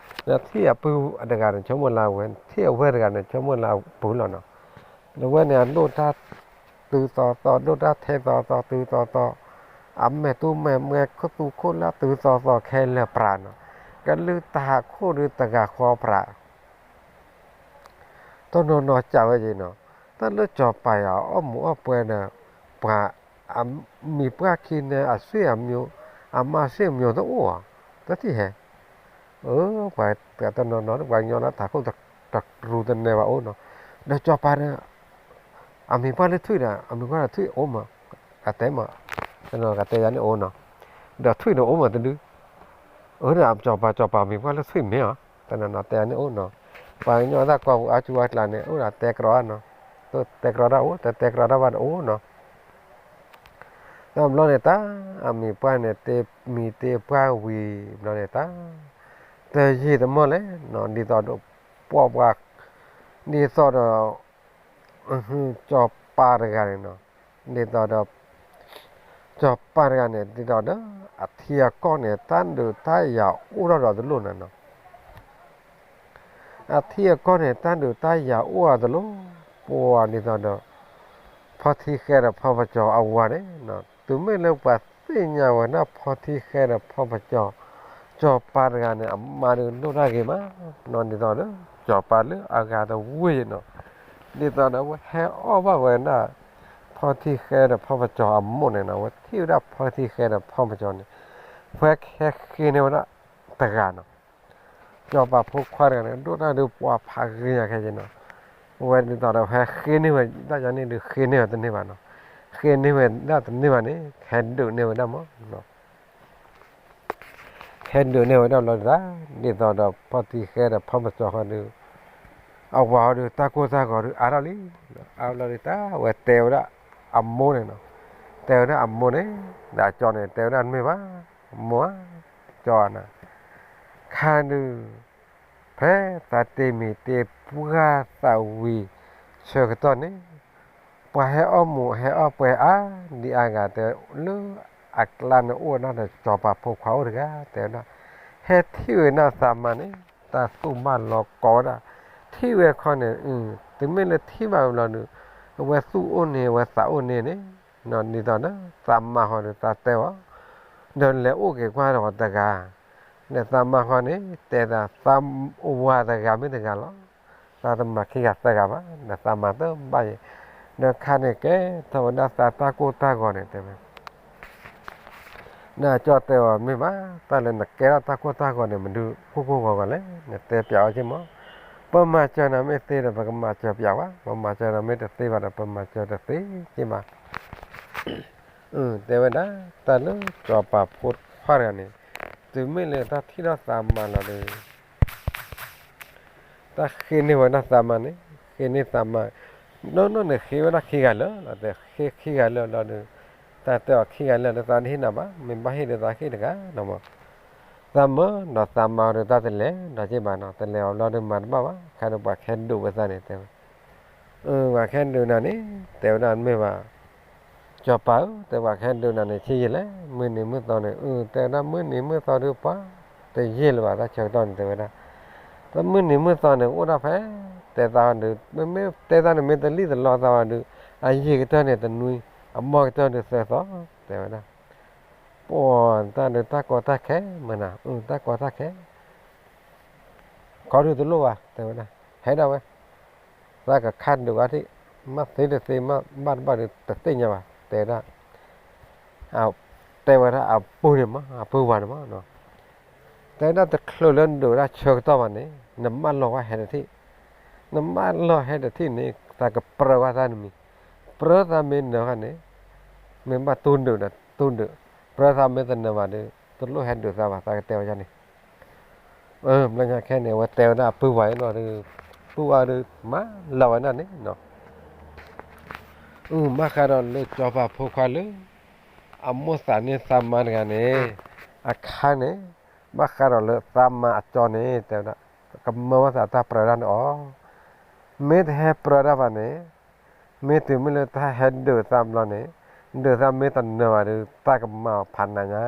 နထံၣ်အပုၢ်တဂၤန့ၣ် ဆိကမိၣ်လၢအဝဲၢ်, ထံၣ်အဝဲၢ်တဂၤန့ၣ် ဆိကမိၣ်လၢအပုၢ်လီၤနီၤ, ဒီးဝဲန့ၣ် အဒိၣ်တၢ်တုၤသီသီ ဒိၣ်တၢ်ထဲသီသီ တုၤသီသီ, အမဲာ်တူမဲာ်မဲာ် ခိၣ်သူခိၣ်လၢတုၤသီသီခဲလၢာ်ပြးနီၤ, ကလုၢ်တၢ်ဟးခိၣ်ဒုးတဂၤဃီပြး တနီၤနီၤစံးဝဲယ့နီၤ, တၢ်လၢစီၤပၤယၤအီၣ်မူးအီၣ်ပှဲၤဒီး ပှၤအမံၤပှၢ်ခံန့ၣ် အဆွေမျိုး, အမါဆွေမျိုးတအိၣ်ဧါ, တထံၣ်ဟဲ, အၢ ပှၤတနီၤနီၤ ပှၤကညီလၢတၢ်ဟးခိၣ်တရူးတနဲၤဘၣ်အိၣ်နီၤ, ဒီးစီၤပၤဒီး အမံၤပှၢ်လၢထွံၣ်ဒီး အမံၤပှၢ်လၢထွံၣ်အိၣ်မး, အတဲမး, တနီၤကတဲယၤန့ၣ်အိၣ်နီၤ, ဒီးထွံၣ်န့ၣ်အိၣ်မးတဒု, အၢ ဒီးစီၤပၤ စီၤပၤမံၤပှၢ်လၢထွံၣ်မ့ၢ်ဧါ, တနီၤနီၤတဲယၤန့ၣ်အိၣ်နီၤ, ပှၤကညီတၢ်ကိးပူၤအါစူၤအါကျါန့ၣ် အိၣ်ဒီးတဲကြီနီၤ, တဲကြီတၢ်အိၣ် တဲတဲကြီတၢ်ဘၣ်တအိၣ်နီၤ တဘျီန့ၣ်တၢ် အမံၤပှၢ်န့ၣ် တ့မံၤတ့ပှၢ်ဝံၤဘျီန့ၣ်တၢ် တယံာ်တမီၢ်လဲၣ်နီၤ ဒ်သိးဒီး ပှၤပှၤ ဒ်သိးဒီး စီၤပၤတဂၤန့ၣ်နီၤ ဒ်သိးဒီး စီၤပၤတဂၤန့ၣ် ဒ်သိးဒီး အထံအကီၢ်န့ၣ် တၢ်ဒုးတၢ်ယၤအိၣ်ထီၣ်ဒီးတလိၣ်နီၤ အထံအကီၢ်န့ၣ် တၢ်ဒုးတၢ်ယၤအိၣ်အါတလိၣ်, ပှၤဒ်သိးဒီး ဖီထံဃဲဒီးဖီပစီၤအဝၤန့ၣ်, တုၤမ့ၢ်လၢပှၤသ့ၣ်ညါဝဲဒၣ်ဖီထံဃဲဒီးဖီပစီၤ, စီၤပၤတဂၤန့ၣ် အမါဒုးဒိၣ်တၢ်ဂ့ၤမး, ဒ်သိးဒီး စီၤပၤလၢအဂၤတဝ့ၢ်နီၤ, ဒ်သိးဒီးအဝဲဟဲအီၣ်ဘၣ်ဝဲဒၣ် ဖီထံဃဲဒီးဖီပစီၤအမိၢ်န့ၣ်နီၤ, အဝဲထံၣ်ဝဲဒၣ်ဖီထံဃဲဒီးဖီပစီၤန့ၣ်, ဖဲဟဲဃ့န့ၢ်ဝဲဒၣ်တဂၤနီၤ စီၤပၤဖိခွါတဂၤန့ၣ် ဒိၣ်တၢ်ဒုးပှၤဖးဂ့ၤညါခဲက့နီၤ, အဝဲဒ်သိးဒီးဟဲဃ့န့ၢ်ဝဲဒၣ်ယၤန့ၣ်ဒုးဃ့န့ၢ်ဝဲတန့ၢ်ဘၣ်နီၤ, ဃ့န့ၢ်ဝဲဒၣ်တန့ၢ်ဘၣ်န့ၣ် ဟဲဒုးန့ၢ်ဝဲဒၣ်မး ဟဲဒုးန့ၢ်ဝဲဒၣ်ဘျီဒ်တၢ်, ဒ်သိးဒီးဖီထံဃဲဒီးဖီပစီၤဃီဒုး, အဝၤဃီဒုး တၢ်ကိၢ်တၢ်ဂီၤဒုးအါထီၣ်လံ, အါဘျီဒ်တၢ် အဝဲတဲဝဲဒၣ်အမိၢ်န့ၣ်နီၤ, တဲဝဲဒၣ်အမိၢ်န့ၣ်, ဒီးအကၠီန့ၣ် တဲဝဲဒၣ်တမ့ၢ်ဘၣ်, မိၢ်ဧါ, ကၠီဧါနၤ, ခါဒုး ဖဲသးတ့မံၤတ့ပှၢ်သးဝံၤဆၢကတီၢ်န့ၣ်, ပှၤဟဲအီၣ်မူးဟဲအီၣ်ပှဲၤအါဒံအါဂၤ တဲလၢအကျါန့ၣ်အိၣ်ဝဲဒၣ်ဒီးစီၤပၤဖိခွါအိၣ်တဂၤ တဲဝဲဒၣ်, ဟဲထံၣ်ဝဲဒၣ်သးမါန့ၣ် တၢ်သူၣ်ဘၣ်လီၤကိးဝဲဒၣ်, တ ထံၣ်ဝဲခီန့ၣ်, တုၤမ့ၢ်လၢထံၣ်ဘၣ်ဝဲလီၤဒီး, အဝဲသူၣ်အိၣ်န့ၣ် အဝဲသးအိၣ်န့ၣ်န့ၣ်, ဒ်သိးဒီး သးမါဃီဒီးသးတဲအီၤ, ဒီးလဲၤအိၣ်က့ၤကွၢ်ဒီးတဂၤ, ဒီးသးမါဃီန့ၣ် တဲသး သးအိၣ်ဝဲတဂၤမ့ၢ်တဂၤလီၤ, သးတမၤခံဂၤသၢဂၤဘၣ်, ဒီးသးမၤတဘၣ်ယဲ, ဒီးခါန့ၣ်ကဲ, ထီၣ်ဝဲဒၣ်သးတၢ်ကိၢ်တၢ်ဂီၤန့ၣ်တဲဝဲ နကၠီတဲအီၤမ့ၢ်ဘၣ်, တၢ်လၢနကဲထီၣ်တၢ်ကိၢ်တၢ်ဂီၤန့ၣ် မနုၤကိၢ်ကိၢ်ဂီၤဂီၤလဲၣ်, နတဲပျးအီၤက့မး, ပမၤစၢၤနၤမ့ၢ်သ့ဒီး ပကမၤစၢၤပျးဝဲ, ပမၤစၢၤနၤမ့ၢ်တသ့ဘၣ်ဒီး ပမၤစၢၤတသ့က့ဘၣ်. တဲဝဲဒၣ် တၢ်လၢစီၤပၤဖိခွါတဂၤန့ၣ်, တုၤမ့ၢ်လၢတၢ်ထံၣ်ထီၣ်သးမါလီၤဒီး တၢ်ဃ့န့ၢ်ဝဲဒၣ်သးမါန့ၣ်, ဃ့န့ၢ်သးမါ, နီၢ်နီၢ်န့ၣ်ဃ့ဝဲဒၣ်ခံဂၤလၢာ်လီၤ, ဃ့ခံဂၤလၢာ်လီၤဒီး, တၢ်တဲအီၤခံဂၤလၢာ်ဒီး သးတဟ့ၣ်နၤဘၣ်, မ့ၢ်ဘၣ်ဟ့ၣ်ဒီးသးဟ့ၣ်တဂၤလီၤမး, သးမၢဒီးသးမါဒီးတၢ်တလဲၤဒီးက့ဘၣ်နီၤ, တလဲၤအီၤဘျီဒီးမၤတဘၣ်ဘၣ်, ခါဒီးပှၤကဟဲဒုးဝဲသးန့ၣ်တဲဝဲ ပှၤကဟဲဒုးနၤန့ၣ်, တဲဝဲဒၣ်မ့ၢ်ဘၣ်, စီၤပၤဧၢ, တဲပှၤကဟဲဒုးနၤန့ၣ် ဆံးယံာ်လဲၣ်, မုၢ်နံၤမုၢ်သီန့ၣ်, တဲဝဲဒၣ်မုၢ်နံၤမုၢ်သီဒုးပှၤ, တယံာ်လၢၤဘၣ်တၢ်ဆၢကတီၢ်န့ၣ် တဲဝဲဒၣ်, တမုၢ်နံၤမုၢ်သီန့ၣ် အိၣ်ဒၣ်ဖဲ, တဲသးဒုး, မ့မ့ၢ်တဲသးန့ၣ် မ့ၢ်တလံၣ်တလီသးဘၣ်ဒုး, အယံာ်ကတၢၢ်န့ၣ်တနွံ, အမီၢ်ကတၢၢ်ဒုးသၢသီ, တဲဝဲဒၣ်, ပှၤတၢ်ဒုးတၢ်ကီတၢ်ခဲ, မနၤ, တၢ်ကီတၢ်ခဲ ခီဒုးတလိၣ်ဘၣ်, တဲဝဲဒၣ်, ဟဲဒၣ်ဝဲ, သးကခးဒုးအီၤထံၣ်, မ့ၢ်သ့တသ့ မ့ၢ်ဘၣ်တဘၣ်ဒီးတသ့ၣ်ညါဘၣ်, တဲဝဲဒၣ်, တဲဝဲဒၣ်အပုၢ်န့ၣ်မး, အပုၢ်ဝၤန့ၣ်မး, တဲဝဲဒၣ်တချုးလၢနဒုးဝဲဒၣ်ဆၢကတီၢ်ဘၣ်န့ၣ်, နမၢလီၤဝဲဟဲတထံၣ်, နမၢလီၤဟဲတထံၣ်န့ၣ် သးကပြၢဝဲသးနမံၤ, ပြၢသးမ့ၢ်နၢၤဃီန့ၣ်, မ့ၢ်ဘၣ်တူၢ်ဒုးဒီးတူၢ်ဒုး, ပြၢသးမ့ၢ်တနၢၤဘၣ်ဒီး တလိၣ်ဟဲဒုးသးဘၣ် သးကတဲဝဲဒ်န့ၣ် ဘျီညါခဲန့ၣ် အဝဲတဲဝဲဒၣ်အပုၢ်ဝၤအံၤလီၤဒီး, ပုၢ်ဝၤဒီးမၤလီၤဝဲဒၣ်န့ၣ်, ဘၣ်ဃးဒီးလၢစီၤပၤဖိခွါလၢ အမိၣ်သးန့ၢ်သးမါတဂၤန့ၣ်, အခါန့ၣ်, ဘၣ်ဃးဒီးလၢသးမါအကၠီန့ၣ် တဲဝဲဒၣ်, ကမၢဝဲသးတၢ်ပြၢဒၣ်န့ၣ်အီၤ, မ့ၢ်တဟဲပြၢဒၣ်ဘၣ်န့ၣ်, မ့ၢ်တုၤမ့ၢ်လၢတၢ်ဟဲဒုးသးဘျီန့ၣ်, ဒုးသးမ့ၢ်တနၢၤဘၣ်ဒီး တၢ်ကမၤအီၤဖးနးညါ,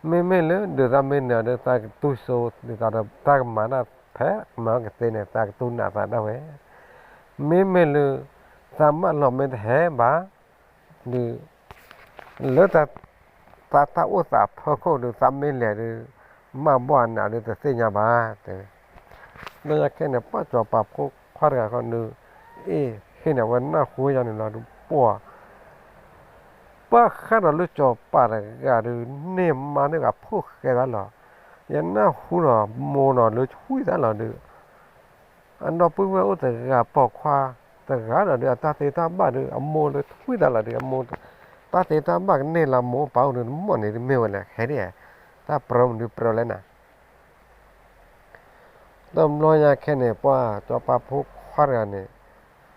မ့မ့ၢ်လၢဒုးသးမ့ၢ်နၢၤဒီး သးကတူၢ်စိဒ်သိးဒီး တၢ်ကမၤတၢ်ဖဲမၤကသ့န့ၣ် သးကတူၢ်နးသးဒၣ်ဝဲ, မ့မ့ၢ်လၢ သးမၢလီၤမ့ၢ်တဟဲဘၣ်, ဒုး လၢ သးတၢ်အိၣ်သးဖီခိၣ်ဒီး သးမ့ၢ်လဲၤဒီး မၢဘီၣ်အနးဒီးတသ့ၣ်ညါဘၣ်, တဲဝဲ, လၢညါခဲန့ၣ် ပှၢ်စီၤပၤဖိခွါတဂၤဃီဒီး, အ့ၣ် ဟ့ၣ်န့ၣ် အဝဲနၢ်ဟူယါန့ၣ်လီၤဒီး ပှၢ် ပှၢ်ဃးဒီးလၢစီၤပၤတဂၤဒီး န့ၢ်မါန့ၢ်ဂၤဖိၣ်ဃဲသးလီၤ, ယနၢ်ဟူဒီးမိၢ်နီၤလၢဆူၣ်သးလီၤဒီး အဒီပုၢ်ဝဲၢ်အိၣ်တဂၤပိာ်ခွါတဂၤဒီး အတၢ်သ့တၢ်ဘၣ်ဒီး အမိၢ်လၢထွံၣ်တၢ်လီၤဒီး အမိၢ် တၢ်သ့တၢ်ဘၣ်ကန့ၢ်လၢမိၢ်ပၢ်အိၣ်ဒီး တမီၢ်န့ၣ်တမ့ၢ်ဝဲလဲၣ် ဟဲဒ် တၢ်ပြၢမနုၤပြၢလဲၣ်နၤ. တဘျီညါခဲန့ၣ် ပှၢ်စီၤပၤဖိခွါတဂၤန့ၣ်,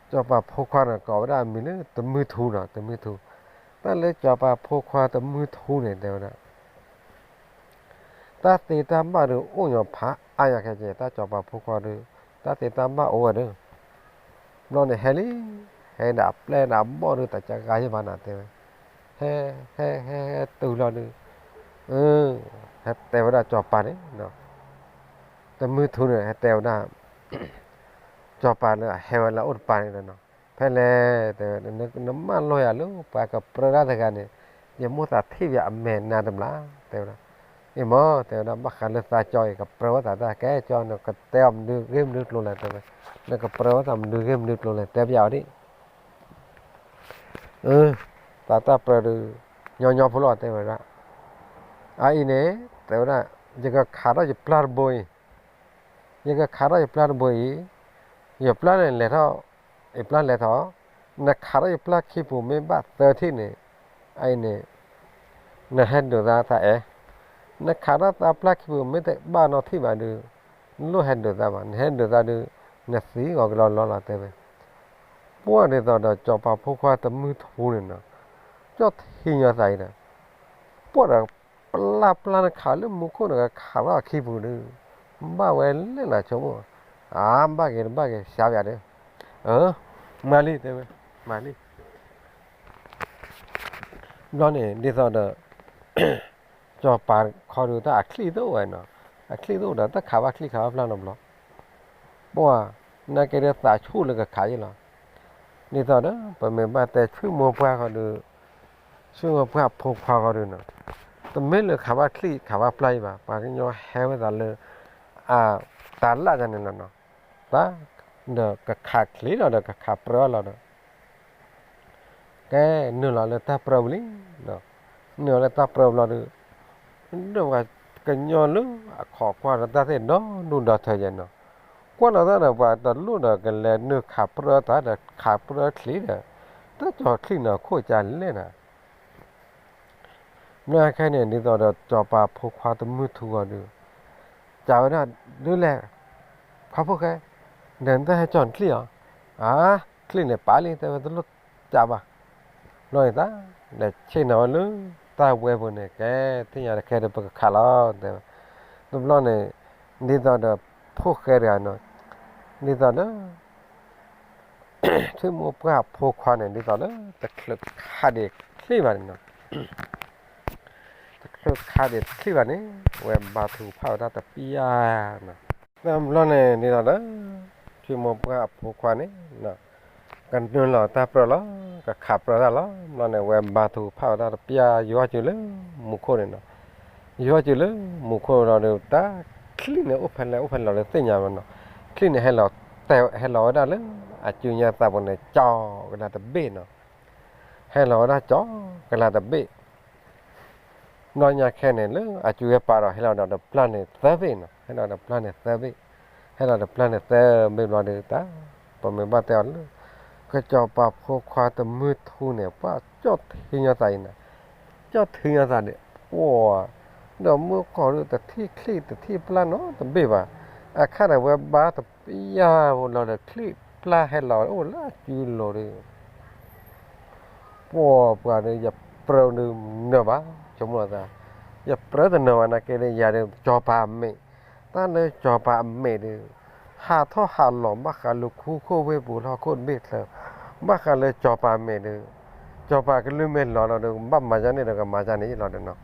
စီၤပၤဖိခွါန့ၣ် ကိးဝဲဒၣ်အမံၤလၢတမုၢ်ထူနီၤ, တမုၢ်ထူ, တၢ်လၢစီၤပၤဖိခွါတမုၢ်ထူန့ၣ် တဲဝဲဒၣ် တၢ်သ့တၢ်ဘၣ်ဒီးအိၣ်ညီဖးအါယၤခဲကဲ, တၢ်စီၤပၤဖိခွါဒီး တၢ်သ့တၢ်ဘၣ်အိၣ်ဝဲဒီး, ဘျီန့ၣ်ဟဲလံ, ဟဲဒၣ်အပျဲၢ်ဒၣ်အဘီၣ်ဒီး တၢ်ကဂၤယဲၢ်ဘၣ်နၤတဲဝဲ, ဟဲ ဟဲ ဟဲ ဟဲတုၤလီၤဒီး, ဟဲတဲဝဲဒၣ်စီၤပၤန့ၣ်, တမုၢ်ထူန့ၣ် ဟဲတဲဝဲဒၣ် စီၤပၤလၢအဟဲဝဲလၢအအိၣ်တပၤန့ၣ်လီၤ, ဖဲလဲၣ်, တဲဝဲ, နမၢလီၤယၤလၢပှၤကပြၢတၢ်တဂၤန့ၣ်, ယမိၣ်သးထံၣ်ယၤအမဲာ်နါတဘျီ, တဲဝဲဒၣ်, အံၤမ့ၢ် တဲဝဲဒၣ် ဘၣ်ဃးလၢသးကၠီအံၤ ကပြၢဝဲသးတၢ်ကဲကၠီ နကတဲအီၤမနုၤဂ့ၢ်မနုၤကျိၤလဲၣ်တဲဝဲ, နကပြၢဝဲသးမနုၤဂ့ၢ်မနုၤကျိၤလဲၣ် တဲပျးအီၤဒ် သးတၢ်ပြၢဒီး ညီညီဖိလီၤ တဲဝဲဒၣ်, အအံၤန့ၣ် တဲဝဲဒၣ်, ယကခးထီၣ်ယပျၢ်တဘိအံၤ, ယကခးထီၣ်ယပျၢ်တဘိအံၤ, ယပျၢ်န့ၣ်လဲၤထီၣ်, ယပျၢ်လဲၤထီၣ်, နခးထီၣ်ယပျၢ်ခံပူၤမ့ၢ်ဘၣ်သၢထံၣ်န့ၣ်, အအံၤန့ၣ် နဟဲဒုးသးသးအဲၣ်, နခးထီၣ်သးပျၢ်ခံပူၤမ့ၢ်တဘၣ်နီတထံၣ်ဘၣ်ဒီး, နလိၣ်ဟဲဒုးသးဘၣ်, နဟဲဒုးသးဒီး, နသံဂီၤကလီလီလီၤတဲဝဲ, ပှၢ်ဒ်သိးဒီးစီၤပၤဖိခွါတမုၢ်ထူန့ၣ်နီၤ, ကၠီၣ်ထံညီသးအံၤဒီး, ပှၢ်ဒီး ပျၢ်ပျၢ်နခးလၢမူခိၣ်နကခးထီၣ်အခံပူၤဒီး, ဘၣ်ဝဲလဲၣ်နဆိကမိၣ်, အါ ဘၣ်က့ၤတဘၣ်က့ၤ စှၤပၠးဒီး, မၤလံတဲဝဲ, မၤလံ ဘျီန့ၣ် ဒ်သိးဒီး စီၤပၤခီဒုးတၢ်အချံၣ်တအိၣ်ဝဲနီၤ, အချံၣ်တအိၣ်ဒီးတၢ်ခးဘၣ်ချံၣ်ခးဘၣ်ပျၢ်နီတဘျီ, ပှၢ် နာ်က့ဒီးသးဆူၣ်လၢကခးယဲလီၤ. ဒ်သိးဒီး ပမ့ၢ်ဘၣ်တဲဆူမိၢ်ပှၢ်ဃီဒီး, ဆူမိၢ်ပှၢ်ဖိခွါဃီဒီးနီၤ, တမ့ၢ်လၢခးဘၣ်ချံၣ်ခးဘၣ်ပျၢ်အံၤဘၣ်, ပှၤကညီဟဲဝဲသးလၢ အတၢ်လၢ်န့ၣ်လီၤနီၤ. တၢ်ဒီးကခးချံၣ်လီၤဒီးကခးပြၢလီၤဒီး ကဲနုာ်လီၤလၢတၢ်ပြၢပူၤလံ. နုာ်လီၤလၢတၢ်ပြၢပူၤလီၤဒီး, ဒီးပှၤကညီလၢအခီၣ်ကွၢ်ဒီးတၢ်သ့ၣ်ဒီဒူၣ်ဒီထၢယဲနီၤ, ကွၢ်လီၤတၢ်ဒီးပှၤတလိၣ်ဒီးကလဲၤနုာ်ခးပြၢတၢ်ဒီးခးပြၢချံၣ်ဒီး, တၢ်ကၠီၤချံၣ်နီၤခိၣ်ကလဲၣ်နၤ မ့ၢ်ခဲန့ၣ် ဒ်သိးဒီးစီၤပၤဖိခွါတမုၢ်ထူဂီၤဒီး, ကးဝဲဒၣ်ဒ်လဲၣ်, ခွါဖိၣ်ဃဲ, ဒီးနတၢ်ဟဲကၠီၤနချံၣ်အီၤ, အါ, ချံၣ်န့ၣ်ပာ်လံ တဲဝဲတလိၣ်ကးဘၣ်. ဘျီန့ၣ်တၢ်, ဒီးဆ့ၣ်နီၤဝဲလၢတၢ်ဝဲပူၤန့ၣ် ကဲသ့ၣ်ညါတခဲဒီးပကခးလီၤ တဲဝဲ. တဘျီန့ၣ် ဒ်သိးဒီးဖိၣ်ဃဲတဂၤနီၤ, ဒ်သိးဒီး ဆိကမိၣ်ပှၢ်ဖိခွါန့ၣ် ဒ်သိးလၢတချုးခးဒံးချံၣ်ဘၣ်န့ၣ်နီၤ, တချုးခးဒံးချံၣ်ဘၣ်န့ၣ် ဝဲဘါထုကဖၣ်ဝဲဒၣ်တပျၢ်နီၤ. တဘျီန့ၣ်ဒ်သိးဒီး ဆိကမိၣ်ပှၢ်အဖိခွါန့ၣ် ကနုာ်လီၤတၢ်ပြၢလီၤ, ကခးပြၢတၢ်လီၤ. ဘျီန့ၣ် ဝဲဘါထုကဖၣ်ဝဲဒၣ်တပျၢ် ယိၤဟီၣ်စူၤလၢမူခိၣ်န့ၣ်နီၤ, ယိၤဟီၣ်စူၤလၢမူခိၣ်လီၤဒီး တၢ်ချံၣ်န့ၣ်အိၣ်ဖဲလဲၣ်အိၣ်ဖဲလဲၣ်လီၤလၢသ့ၣ်ညါဘၣ်နီၤ, ချံၣ်န့ၣ်ဟဲလီၤတဲ ဟဲလီၤဝဲဒၣ်လၢအစုညါသးပူၤန့ၣ် ကၠီၤကလၤတဘ့ၣ်နီၤ, ဟဲလီၤဝဲဒၣ်ကၠီၤကလၤတဘ့ၣ် ဘျီညါခဲန့ၣ် လၢအစုဟဲပာ်ဒီး ဟဲလီၤဒီးတပျၢ်န့ၣ်သၢဘ့ၣ်နီၤ, ဟဲလီၤတပျၢ်န့ၣ်သၢဘ့ၣ်, ဟဲလီၤတပျၢ်န့ၣ်သၢဘ့ၣ်ဘျီဒီး တၢ်, ပမ့ၢ်ဘၣ်တဲအီၤလၢ ကစီၤပၤဖိခွါတမုၢ်ထူန့ၣ် ပှၤကၠီၣ်ထံညီသးအံၤန့ၣ်, ကၠီၣ်ထံညီသးဒီး ပှၤ, ဒီးမုၢ်ကီၢ်ဒီးတထံၣ်ချံၣ်တထံၣ်ပျၢ်နီတဘ့ၣ်ဘၣ်, အခါဒီးဝဲဘါတပျၢ်ဖိလီၤဒီးချံၣ်ပျၢ်ဟဲလီၤအိၣ်လၢအစုလိၤဒီး ပှၤပှၤဒီး ယပြၢဒုးနၢၤဘၣ်, ဆိကမိၣ်သး, ယပြၢတနၢၤဘၣ်နာ်က့ဒီး ယၤဒီးစီၤပၤအမဲာ်, တၢ်လၢစီၤပၤအမဲာ်ဒီး ဟးထီၣ်ဟးလီၤဘၣ်ဃးလၢခူခိၣ်ဝ့ၢ်ပူၤလၢဟီၣ်ခိၣ်တဘ့ၣ်ချၢ, ဘၣ်ဃးလၢစီၤပၤအမဲာ်ဒီး စီၤပၤကလုၢ်မ့ၢ်လီၤလီၤဒီး ကဘၣ်မၤယါန့ၣ်ဒီးကမၤယါန့ၣ်လီၤဒီးနီၤ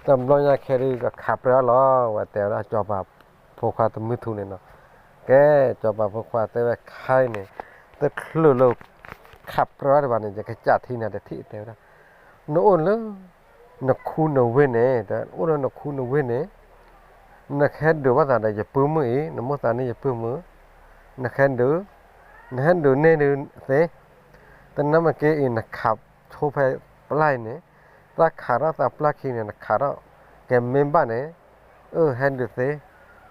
တဘျီညါခဲဒုး ကခးပြၢအီၤလီၤ, ဝဲတဲဝဲဒၣ်စီၤပၤဖိခွါတမုၢ်ထူန့ၣ်နီၤ, ကဲ စီၤပၤဖိခွါတဲဝဲခဲအံၤန့ၣ်, တချုးလၢ ခးပြၢတဘၣ်န့ၣ် ယကစးထံနၤတထံၣ် တဲဝဲဒၣ်, နအိၣ်လၢ နခူနဝ့ၢ်န့ၣ်, အိၣ်လၢနခူနဝ့ၢ်န့ၣ်, နကဟဲဒုးဘၣ်သးဒီးယပုၢ်မုၣ်အံၤ, နမိၣ်သးန့ၢ်ယပုၢ်မုၣ်, နကဟဲဒုး, နဟဲဒုးန့ၢ်ဒုးသ့, တနၢ်မ့ၢ်က့အံၤ နခးဆိဖဲပျၢ်အံၤန့ၣ်, တၢ်ခးထီၣ်သးပျၢ်ခံန့ၣ် နခးထီၣ်ကဲမ့ၢ်ဘၣ်န့ၣ်, အၢ ဟဲဒုးသ့,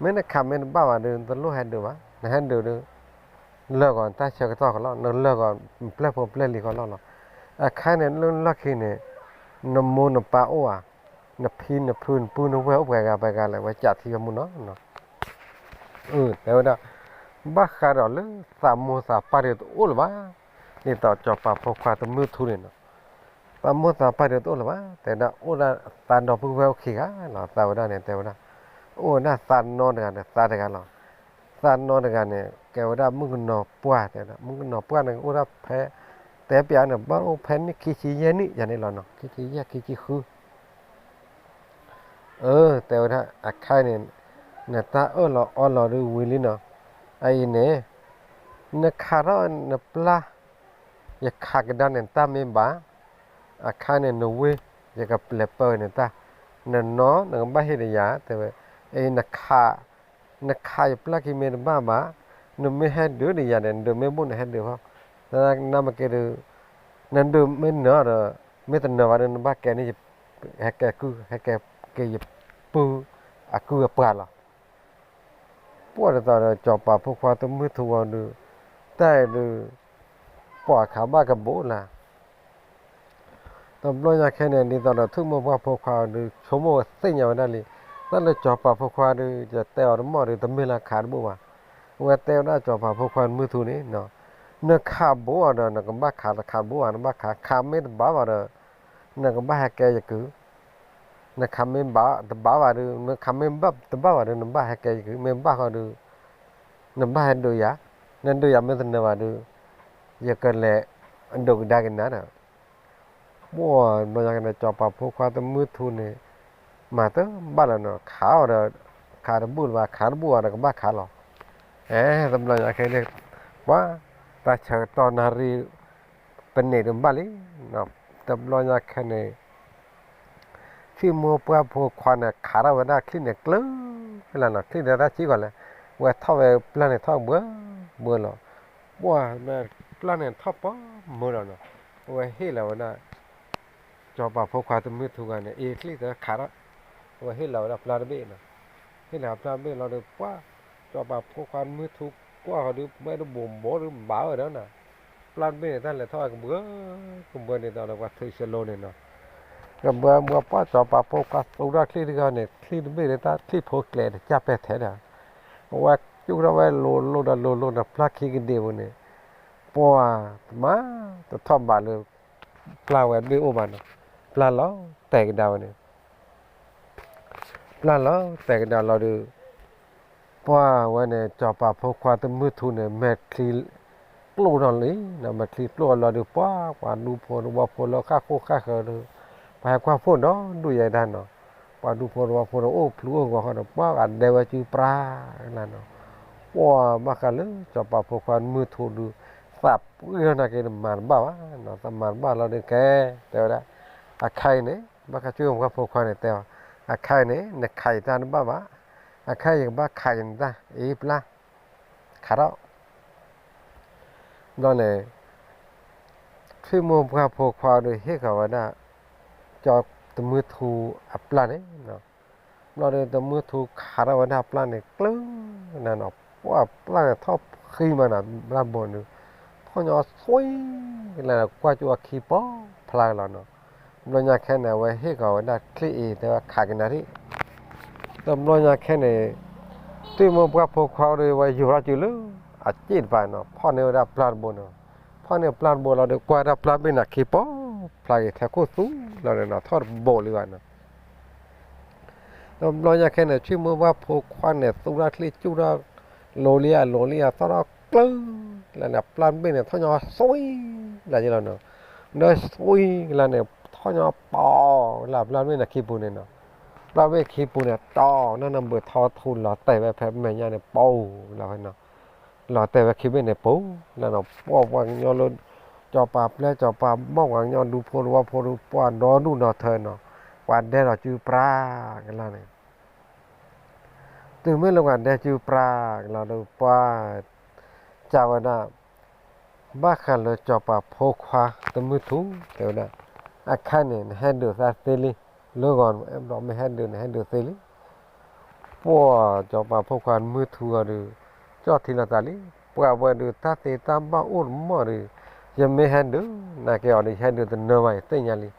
မ့ၢ်နခးမ့ၢ်တဘၣ်ဘၣ်ဒီး တလိၣ်ဟဲဒုးဘၣ်, နဟဲဒုးဒီး လၢာ်ဂီၤနတၢ်ဆၢကတီၢ်ကလီၢ်, နလၢာ်ဂီၤပျဲၢ်ဖိပျဲၢ်လံၤကလီၢ်လီၤ. အခါန့ၣ် လၢလီၢ်ခံန့ၣ် နမိၢ်နပၢ်အိၣ်ဧါ, နဖံနဖုနပုၢ်နဝဲၢ်အိၣ်ပှဲၤဂၤပှဲၤဂၤလဲၣ်, ဝဲကးထံဝဲမုၢ်နီၤ. တဲဝဲဒၣ်, ဘၣ်ဃးဒီးလၢသးမိၢ်သးပၢ်ဒီးတအိၣ်လၢၤဘၣ်, ဒ်သိးစီၤပၤဖိခွါတမုၢ်ထူန့ၣ်နီၤ, သးမိၢ်သးပၢ်ဒီးတအိၣ်လၢၤဘၣ်, တဲဝဲဒၣ် အိၣ်ဒၣ်သးဒီပုၢ်ဝဲၢ်အိၣ်ခံဂၤလီၤ. သးဝဲဒၣ်န့ၣ် တဲဝဲဒၣ်, အိၣ်ဝဲဒၣ်သးနီတဂၤဒီးသးတဂၤလီၤ. သးနီတဂၤန့ၣ် ကဲဝဲဒၣ်မုၣ်ကနီၤပှၢ်, တဲဝဲဒၣ် မုၣ်ကနီၤပှၢ်န့ၣ် အိၣ်ဒၣ်ဖဲ တဲပျးန့ၣ် ဘၣ်အိၣ်ဖဲနံၣ်ခံဆံယဲၢ်နံၣ်ယၤန့ၣ်လီၤနီၤ, ခံဆံယဲၢ်ခံဆံဃု အၢ တဲဝဲဒၣ် အခါအံၤန့ၣ် နတၢ်အၢၣ်လီၤအီလီၤဒုးဝံၤလံနီၤ, အအံၤန့ၣ် နခးထီၣ်နပျၢ်, ယခးကဒါန့ၣ် နတၢ်မ့ၢ်ဘၣ်, အခါန့ၣ် နဝ့ၢ် ယကပျဲပၢနတၢ်, နနီၢ်နကဘၣ်ဟ့ၣ်ဒီးယၤ တဲဝဲ, အံၤ နခးယပျၢ်ခံမ့ၢ်တဘၣ်ဘၣ်, နမ့ၢ်ဟဲဒုးဒီးယၤဒီး နဒုးမ့ၢ်ဘူၣ်နဟဲဒုးဖီ, နမ့ၢ်ကဲဒီး နဒုးမ့ၢ်နၢၤဒီး မ့ၢ်တနၢၤဘၣ်ဒီး နဘၣ်ကဲန့ၣ် ဟဲကဲကုၢ် ဟဲကဲက့ၤယပုၢ်အကုၢ်အပှၤလီၤ. ပှၢ်ဒ်သိးဒီး စီၤပၤဖိခွါတမုၢ်ထူဝဲဒုး တၢ်အံၤဒုး ပှၤခးဘၣ်ကဘိလၢ တဘျီညါခဲန့ၣ် ဒ်သိးဒီး ဆိကမိၣ်ပှၢ်ဖိခွါအီၤဒုး ဆိကမိၣ်ဝဲသ့ၣ်ညါဝဲဒၣ်လံ, တၢ်လၢစီၤပၤဖိခွါဒုး ယတဲအီၤတမီၢ်ဒုး တမ့ၢ်လၢခးတဘူၣ်ဘၣ်. အဝဲတဲဝဲဒၣ်စီၤပၤဖိခွါတမုၢ်ထူန့ၣ်, နခးဘိအီၤဒီး နကဘၣ်ခး တခးတဘူၣ်ဘၣ် နဘၣ်ခး, ခးမ့ၢ်တဘၣ်ဘၣ်ဒီး နကဘၣ်ဟဲကဲယကုၢ်, နခးမ့ၢ်ဘၣ်တဘၣ်ဘၣ်ဒုး နခးမ့ၢ်ဘၣ်တဘၣ်ဘၣ်ဒီး နဘၣ်ဟဲကဲယကုၢ်, မ့ၢ်ဘၣ်ဃီဒုး နဘၣ်ဟဲဒုးယၤ, နဒုးယၤမ့ၢ်တနၢၤဘၣ်ဒုး ယကလဲၤဒုးကဒါက့ၤနၤဒီး ပှၢ်ဘျီညါကဒီး စီၤပၤဖိခွါတမုၢ်ထူန့ၣ် မၤတဘၣ်လၢၤနီၤ, ခးအီၤဒီး ခးတဘူၣ်လၢၤဘၣ်, ခးတဘူၣ်အီၤဒီးကဘၣ်ခးလီၤ. အဲ တဘျီညါခဲန့ၣ် ပှၤ တၢ်ဆၢကတီၢ်နၣ်ရံၣ် ပန့ၢ်ဒုးဘၣ်လံ, တဘျီညါခဲန့ၣ် ထွံၣ်မူပှၢ်ဖိခွါန့ၣ် ခးထီၣ်ဝဲဒၣ်ချံၣ်န့ၣ်ကျၢၤလီၤနီၤ, ချံၣ်န့ၣ်တၢ်ဆံးကီးလဲၣ်, ဝဲထီၣ်ဝဲပျၢ်န့ၣ်ထီၣ်ဘှၢဘှၢလီၤ, ပှၤမ့ၢ်ပျၢ်န့ၣ်ထီၣ်ပှၢ်မုာ်လီၤနီၤ, အဝဲဟ့ၣ်လီၤဝဲဒၣ် စီၤပၤဖိခွါတမုၢ်ထူဂၤန့ၣ် အ့ချံၣ်သၢခးထီၣ်, အဝဲဟ့ၣ်လီၤဝဲဒၣ်ပျၢ်တဘ့ၣ်နီၤ, ဟ့ၣ်လီၤပျၢ်တဘ့ၣ်လီၤဒီး ပှၤ စီၤပၤဖိခွါတမုၢ်ထူကွၢ်ဃီၤဒုး မ့ၢ်တဘိးဘိးဒုးဘၣ်ဝဲဒီးနီၤ, ပျၢ်တဘ့ၣ်န့ၣ် တၢ်လဲၤထီၣ်ဝဲကဘှၢ ကဘှၢဒ်သိးဒီးပှၤထုးစလိန့ၣ်နီၤ, ကဘှၢဘှၢပှၢ် စီၤပၤဖိခွါသူထီၣ်ချံၣ်တဂၤန့ၣ် ချံၣ်တဘ့ၣ်န့ၣ် တၢ်ချံၣ်ဖိကျဲၤတကၢ်ပဲာ်ထဲဒီး အဝဲကၠူၣ်ထီၣ်ဝဲလိၤလိၤဒီးလိၤလိၤဒီးပျၢ်ခံကဒ့ၣ်ပူၤန့ၣ်, ပှၤ တမၤ တထီၣ်ဘးလၢ ပျၢ်ဝဲတဘ့ၣ်အိၣ်ဘၣ်နီၤ, ပျၢ်လီၤတဲာ်ကဒါဝဲန့ၣ် ပျၢ်လီၤတဲာ်ကဒါလီၤဒီး ပှၤဝဲန့ၣ် စီၤပၤဖိခွါတမုၢ်ထူန့ၣ် မဲာ်ချံကျိၣ်ထီၣ်လံ, မဲာ်ချံကျိၣ်လီၤဒီး ပှၤ ပှၤဒူဖိသဝီဖိလၢဃၣ်ဃိၣ်ဃၣ်ဃၢၤဒီး ပှၤဟဲကွၢ်ဖှိၣ်ဒီးဒူၣ်ယဲဒၣ်နီၤ, ပှၤဒူဖိသဝီဖိဒီးအိၣ်ဖျူအိၣ်ဂီၤဃီဒီး ပှၤဂၤဒဲဝဲစုပြါကလါနီၤ, ပှၤဘၣ်ဃးလၢစီၤပၤဖိခွါတမုၢ်ထူဒုး သးပှ့ၤထီၣ်နာ်က့ၤတမၤတဘၣ်ဘၣ်နီၤ, တမၤတဘၣ်လီၤဒီးကဲ တဲဝဲဒၣ် အခါအံၤန့ၣ် ဘၣ်ဃးထွံၣ်မူပှၢ်ဖိခွါန့ၣ်တဲအီၤ, အခါအံၤန့ၣ် နခးယတၢ်တဘၣ်ဘၣ်, အခါအံၤယကဘၣ်ခးက့ၤနတၢ် အ့ပျၢ် ခးထီၣ် ဘျီန့ၣ် ထွံၣ်မူပှၢ်ဖိခွါဒီးဟ့ၣ်ဃီၤဝဲဒၣ် စီၤတမုၢ်ထူအပျၢ်န့ၣ်, ဘျီဒီးတမုၢ်ထူခးထီၣ်ဝဲဒၣ်ပျၢ်န့ၣ်ကျၢၤနၤနီၤ, ပှၤပျၢ်န့ၣ်ထီၣ်ဃံမးနီၤ, ပျၢ်ဘိန့ၣ် ထီၣ်ညီသွံ ကလါန့ၣ် ကွၢ်ကၠူအခံပိာ်ဖျါကလီၤနီၤ, ဘျီညါခဲန့ၣ် အဝဲဟ့ၣ်ဃီၤဝဲဒၣ်ချံၣ်အ့ တဲဝဲခးက့ၤနၤဒၣ် တဘျီညါခဲန့ၣ် ထွံၣ်မူပှၢ်ဖိခွါဒီးဝဲယူၤထီၣ်စုလၢ အစ့ၣ်တပၤနီၤ, ဖီၣ်န့ၢ်ဝဲဒၣ်ပျၢ်တဘိနီၤ, ဖီၣ်န့ၢ်ပျၢ်တဘိလီၤဒီး ကွၢ်ဒၣ်ပျၢ်ဘ့ၣ်န့ၣ်ခံပိာ်ဖျါက့ၤထဲခိၣ်သူလီၤန့ၣ်နီၤ, ထီၣ်တဘိလံဘၣ်နီၤ, တဘျီညါခဲန့ၣ် ထွံၣ်မူပှၢ်ဖိခွါန့ၣ် သူထီၣ်ချံၣ်ကၠူၣ်ထီၣ် လိၤလံဧါ လိၤလံဧါ သီၣ်ထီၣ်ကျၢၤ လၢန့ၣ် ပျၢ်တဘ့ၣ်န့ၣ် ထီၣ်ညီသွံ လၢက့ၤလီၤနီၤ, ဒီးသွံကလါန့ၣ် ထီၣ်ညီပိာ်လၢပျၢ်တဘ့ၣ်န့ၣ်ခံပူၤန့ၣ်နီၤ, ပျၢ်တဘ့ၣ်ခံပူၤန့ၣ် တီၢ်နီၢ်နီၢ်ဘုးထီထူလီၤတဲာ်ဝဲဖဲမဲာ်ညါန့ၣ် ပိာ်လီၤဖဲနီၤ, လီၤတဲာ်ဝဲခံဘ့ၣ်န့ၣ် ပိာ်လီၤနီၤ, ပှၤပှၤကညီလၢ စီၤပၤပျဲၢ်စီၤပၤဘီၣ် ပှၤကညီဒူဖိသဝီဖိဒီး ပှၤဒီဒူၣ်ဒီထၢနီၤ, ပှၤဒဲဒီးစုပြါကလါန့ၣ် တုၤမ့ၢ်လၢပှၤဒဲစုပြါကလါဒီး ပှၤ ကးဝဲဒၣ် ဘၣ်ဃးလၢစီၤပၤဖိခွါတမုၢ်ထူ တဲဝဲဒၣ်, အခါန့ၣ် နဟဲဒုးသးသ့လံ, လၢဂီၤ အဲၣ်ဘျီမ့ၢ်ဟဲဒုး နဟဲဒုးသ့လံ, ပှၤစီၤပၤဖိခွါတမုၢ်ထူအီၤဒီး ကၠီၣ်ထံလီၤသးလံ, ပှၤဝဲဒုးတၢ်သ့တၢ်ဘၣ်အိၣ်တမီၢ်ဒီး ယမ့ၢ်ဟဲဒုးနာ်က့ၤအီၤဒီး ယဟဲဒုးတနၢၤဘၣ် ယသ့ၣ်ညါလံ ယ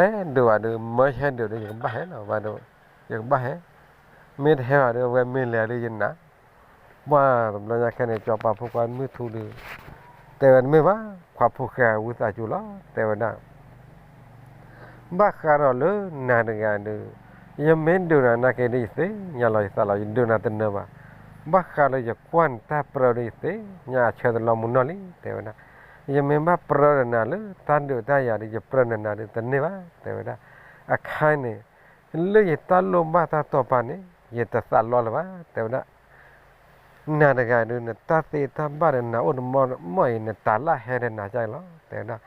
ဟဲဒုးဘၣ်ဒီး မၢယဟဲဒုးဒီး ယကဘၣ်ဟဲလီၤဘၣ်ဒီး ယကဘၣ်ဟဲ, မ့ၢ်တဟဲဘၣ်ဒီး အဝဲမ့ၢ်လဲၤဒီးယနာ်, ပှၤတဘျီညါခဲန့ၣ် စီၤပၤဖိခွါမုၢ်ထူဒီး တဲဝဲတမ့ၢ်ဘၣ် ခွါဖိၣ်ဃဲဝံသးစူၤလီၤ တဲဝဲဒၣ် ဘၣ်ဃးဒီးလၢနၤတဂၤဒီး ယမ့ၢ်ဒုးနၤနာ်က့ၤဒီး ယသ့ၣ်ညါလီၤယသးလီၤ ယဒုးနၤတနၢၤဘၣ်, ဘၣ်ဃးလၢယကွၢ်နတၢ်ပြၢဒီး ယသ့ၣ်ညါအဆၢတလီၤမုၢ်နီၢ်လံ တဲဝဲဒၣ်, ယမ့ၢ်ဘၣ်ပြၢဒီးနၤလၢတၢ်ဒုးတၢ်ယၤဒီး ယပြၢနၤနၤဒီး တန့ၢ်ဘၣ် တဲဝဲဒၣ်, အခါန့ၣ် လၢယတၢ်လိၣ်ဘၣ်တၢ်တီပာ်န့ၣ် ယတသးလီလၢၤဘၣ် တဲဝဲဒၣ် နၤတဂၤဒီး နတၢ်သ့တၢ်ဘၣ်ဒီး နၤအိၣ်တမီၢ်မီၢ်အံၤ နတၤလၢဟဲဒီးနၤကၢ်လီၤ တဲဝဲဒၣ်,